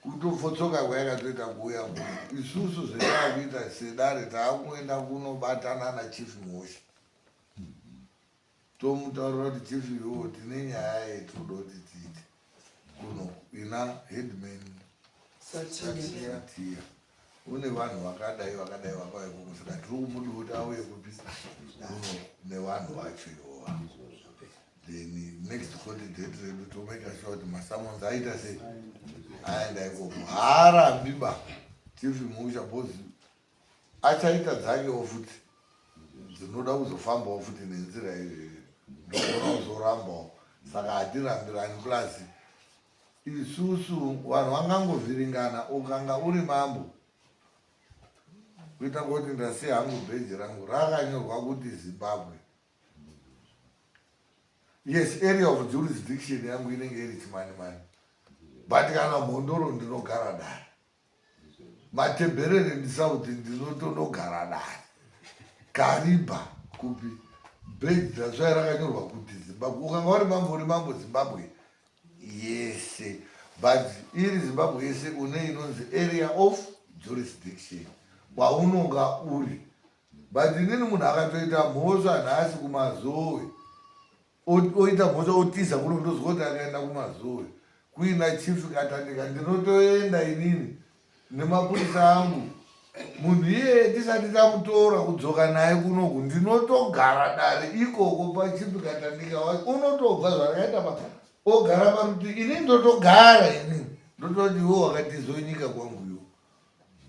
kutopfotsoka kwayakatoita kuuya kuno. Isusu zvetaakuita sedare taakuenda kunobatana nachief Musha tomutaurira kuti chief iwowo tine nyaya yetinoda kuti tiite kuno ina headman Satiya une vanhu vakadai vakadai vakauya ikoko saka tiri kumuda kuti auye kupi kuno nevanhu vacho ivova. Then next court date redu tomake sure kuti masummons aita sei aenda ikoko. Haarambi ba chief Musha because achaita dzakewo futi dzinoda kuzofambawo futi nenzira iyoyo ndogona kuzorambawo saka hatirambirani plus isusu vanhu vangangovhiringana ukanga uri mambo kuita kuti ndasiya hangu bheji rangu rakanyorwa kuti Zimbabwe. Yes, area of jurisdiction yangu inenge iri Chimanimani, but kana Mhondoro ndinogara dare, Matebherere ndisouth ndinotonogara dare, Kariba kupi bheji dzasvai rakanyorwa kuti Zimbabwe. Ukanga uri mambo uri mambo Zimbabwe yese, but iri Zimbabwe yese une inonzi area of jurisdiction kwaunonga uri. But inini munhu akatoita mhosva nhasi kuMazowe oita mhosva otiza kuno ndozwa kuti akaenda kuMazowe kuina chief Katandika ndinotoenda inini nemapurisa angu munhu iyeye tisati tamutora kudzoka naye kunoku ndinotogara dare ikoko pachief Katandika wacho unotobva zvakaita pa ogara paruti ini ndotogara inini ndototi iwe wakatizo nyika kwangu iwo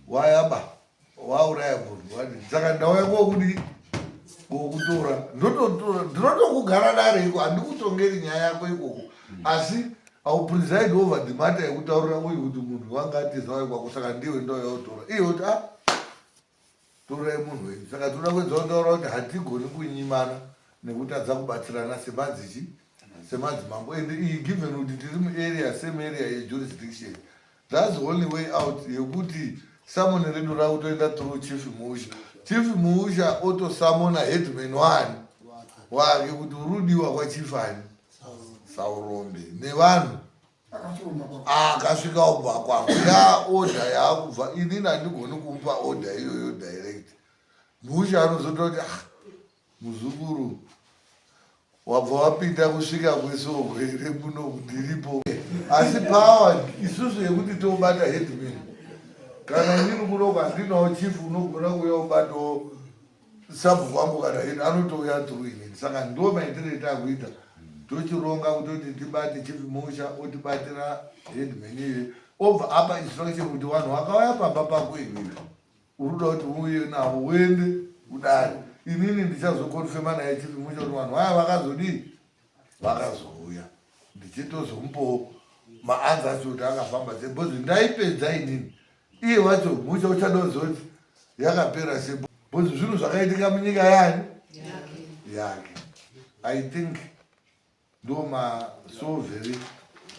wayaba wauraya munhu wadi saka ndauya kokudi kokutora ndototora ndinotokugara dare iko handikutongeri nyaya yako ikoko asi au preside over the matter yekutaurira uyu kuti munhu wanga atiza wai kwako saka ndiwe ndauya kutora iye kuti ah torai munhu wenyu saka tinoda kuedza kutaura kuti hatigoni kunyimana nekutadza kubatsirana semadzichi semadzimambo and iyi given kuti tiri muarea same area yejurisdiction that's the only way out yekuti summon redu rakutoenda through chief Musha. Chief Musha otosamona headman wani wake kuti uri udiwa kwachief ani Saurombe nevanhu akasvika ubva kwako ya order yaakubva inini handigoni kumupa order iyoyo direct. Musha anozototi ah, muzukuru wabva wapinda kusvika kwesoko here muno ndiripo asi power isusu yekuti tobata headman kana inini kunoko handinawo chief unogona kuuya ubatawo sabhuku wangu kana head anotouya through inini saka ndo maitiro etakuita tochironga kutoti tibate chief Musha otibatira headman iye obva apa instruction kuti vanhu vakauya pamba pako iwewe uri kuda kuti uuye navo uende kudare inini ndichazokonfema naye chief Musha kuti vanhu vaya vakazodii vakazouya ndichitozomupawo maanza acho kuti akafamba sei because ndaipedza inini iye wacho Musha uchadozoti yakapera sei because zvinhu zvakaitika munyika yani yake. I think ndo masolvere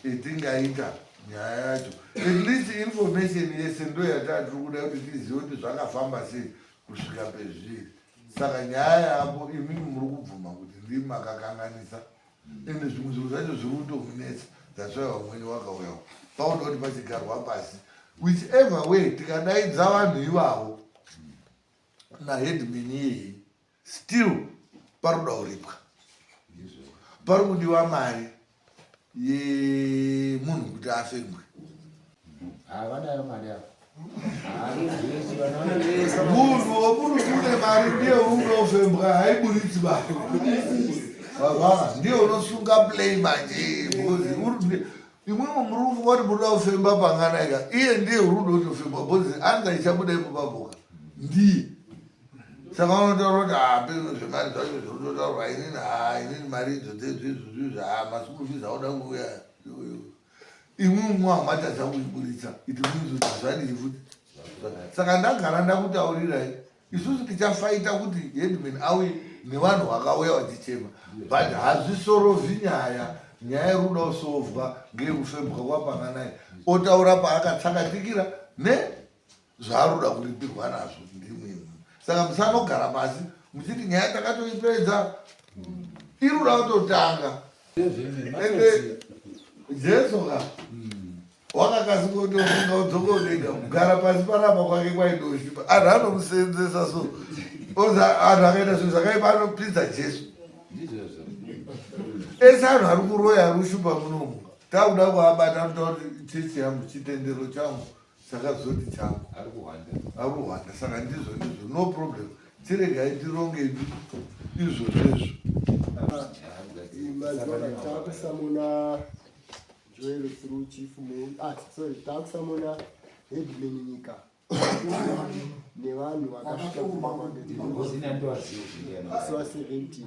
etingaita. Nyaya yacho at least information yese ndo yataa tiri kuda kuti tizive kuti zvakafamba sei kusvika pezviri. Saka nyaya yapo imimi muri kubvuma kuti ndimi makakanganisa ende zvimwe zvinhu zvacho zviri kutomunetsa that's why vamweni wakauyawo pauda kuti pachigarwa pasi whichever way tikadaidza vanhu ivavo naheadman iyeye still paroda kuripwa pari kudiwa mari yemunhu kuti afembwe havanayo mari avo munhu wokuri kune mari ndiye unofembwa haiburitsi ba vavava ndiye unosunga play manje because imwimwe muri kufunga kuti munoda kufemba pangana ika iye ndiye uri kuda kutofembwa because anza ichabuda ipo paboka ndiye saka unotaura kuti hapeno ah, zvemari zvacho zvinototaurwa inini ha ah, inini mari idzo dzedzo izvozvo izvo ha ah, maschool fees auda kuuya imwimwe mwamatadza kuiburitsa it means kuti zvadii futi saka ndagara ndakutaurirai isusu tichafaita kuti headman auye nevanhu vakauya vachichema but hazvisorovi nyaya nyaya iri kuda kusovwa ngeyekufembwa kwapanganai otaura paakatsakatikira ne zvaaroda kuripirwa nazvo ndimwimwe saka musanogara pasi muchiti nyaya takatoipedza iri kuda kutotanga ende jesu ka wakakasika kutofunga udzoka udenga kugara pasi panapa kwake kwaidoshupa anhu anomusenzesa so oza anhu akaita zvinhu zvakaipa anopinza jesu ese anhu ari kuroya ari kushupa munomu takuda kuabata anotaura kuti chechi yangu chitendero changu chakazoti changu ari kuhwanda saka ndizvo ndizvo no problem chiregai tironge izvozvo izvo takusamona Joel through chief Mu ah sorry takusamona headman nyika nevanhu vakasvika kumba kwake musi wa 17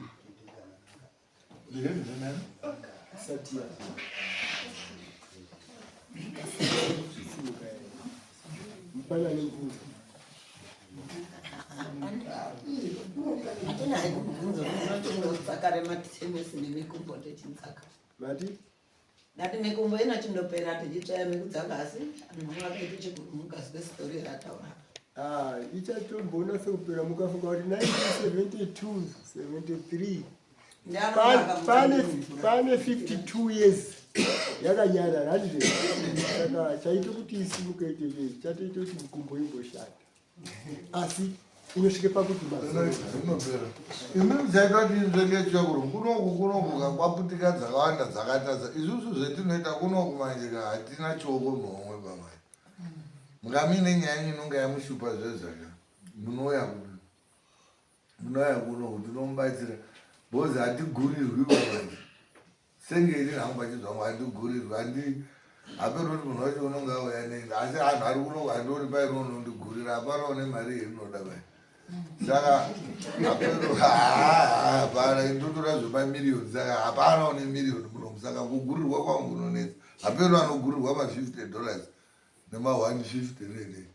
Satia Mpana nemvunzo Hatina mubvunzo unotindotsaka rematenesi nemikumbo techinzaka. Mati? Ndati mikumbo inochindopera tichitsvaya mikudzaka asi anhu vakaita chekumuka zve story rataura. Ah, ichatombona sekupera mukafunga kuti 1972 73 pane pane 52 years yakanyarara handizvo saka chaita kuti isimuke ite chatoita kuti mikumbo imboshata asi inosvike pakuti mazinopera imi muchaita kuti inzvenge chekuru kunoku kunoku kakwaputika dzakawanda dzakatadza isusu zvetinoita kunoku manje ka hatina chioko muhomwe pamai mukamine nyaya yenyu inonga yamushupa zvezvaka munouya kuno munouya kunoku tinomubatsira bhozi hatigurirwi pamanje senge ini hangu pachizvangu handigurirwi handi hapeno kuti munhu wacho unonge auya nei asi anhu ari kuno handioni paine unondigurira hapana une mari yeinoda pai saka hapeno hapana ndotoda zvemamiriyoni saka hapana une miriyoni munomu saka kugurirwa kwangu kunonetsa hapeno anogurirwa ma 50 dollars nema 150 nene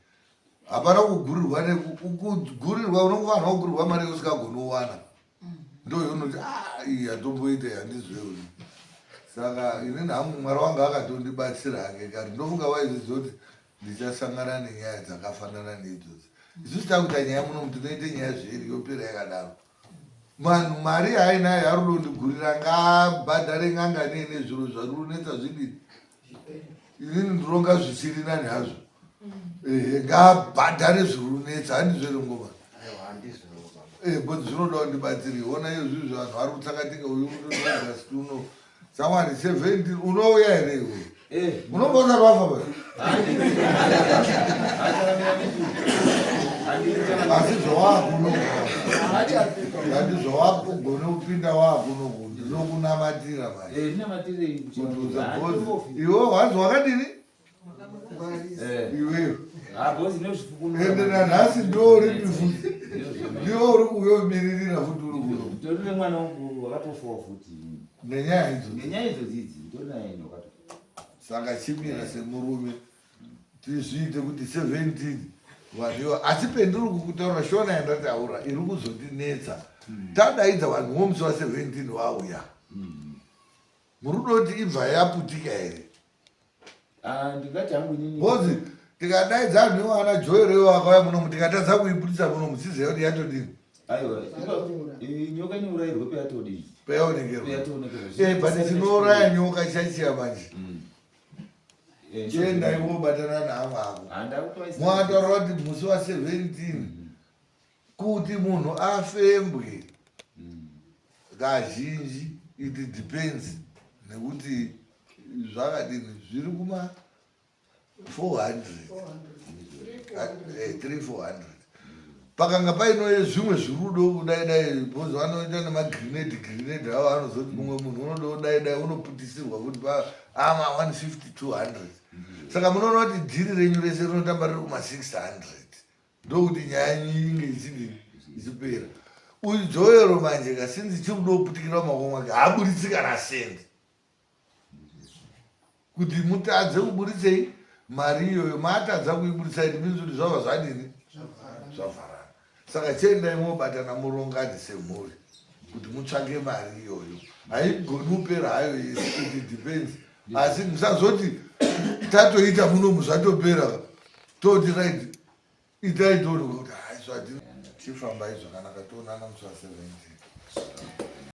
hapana kugurirwa nekugurirwa unongofanirwa kugurirwa mari usingagoni uwana ndoyonoti ah, iyi yatomboita handizoioni saka inini hangu mwari wangu akatondibatsira hake kari ndofunga vaizviziva kuti ndichasangana nenyaya dzakafanana neidzodzi isusu takuita nyaya muno tinoite nyaya zveiri yopera yakadaro vanhu mari yaainayo yarudondigurira ngaabhadhare n'anga nene zviro zvarunetsa zvidini inini ndironga zvisiri nani hazvo ehe ngaabhadhare zvirunetsa handizvo here ngoma eh, but zvinoda kundibatsiri ona iyo zvinhu zvavanhu vari kutsakatika uyu unoagasti uno samwari 70 unouya here iwe eh. unonga usati wafa ba asi zvawakuno ati zvawakugone kupinda wakuno ndinokunamatira manje eh, iwe wanzi wakadini eh. iwewe ah, ende nanhasi ndiwo uri futi ndiwo uri kuyomiririra futi uri kuno nditori nemwana wangu wakatofawo futi nenyaya idzo nenyaya idzo dzidzi nditori naye wakatofa saka chimira semurume tizviite kuti 17 vanhu ivo asi pendiri kukutaura shona yandataura iri kuzondinetsa hmm. tadaidza vanhu vomusi wa 17 vauya hmm. muri kudoti ibva yaputika here Ah, ndingati hangu inini Because tikadaidza anhu iwo ana Joel iwo akauya munomu tikatadza kuibudisa munomu tizive kuti yatodini. Aiwa, nyoka inourayirwa peyatodii? Peyaonekerwa. Peyatoonekerwa. Eh, but tinouraya nyoka chaichiya manje. Eh, Chiendai mobatana naamwe ako. Handakutovaisa. Mwataura kuti musi wa 17 kuti munhu afembwe kazhinji it depends nekuti zvakadini zviri kuma 400 3 400 pakanga paine zvimwe zvirudo kudai dai because vanoita nemagrenade grenade avo anozoti mumwe munhu unoda kudai dai unoputisirwa kuti ama 150 200 saka munoona kuti dhiri renyu rese rinotamba riri kuma 600 ndokuti nyaya inge ichidini ichipera uyu joero manje kasinzi chiri kuda kuputikira mumaoko mwake haaburitsi kana sendi kuti mutadze kuburitsei mari iyoyo matadza kuiburitsa it means kuti zvava zvadini zvavharana saka chiendai mobatana murongane semhuri kuti mutsvake mari iyoyo haigoni kupera hayo yese it depends asi musazoti tatoita munomu zvatopera toti right itai toona kuti hayi zvatini tifambai zvakanaka toonana musi wa 17.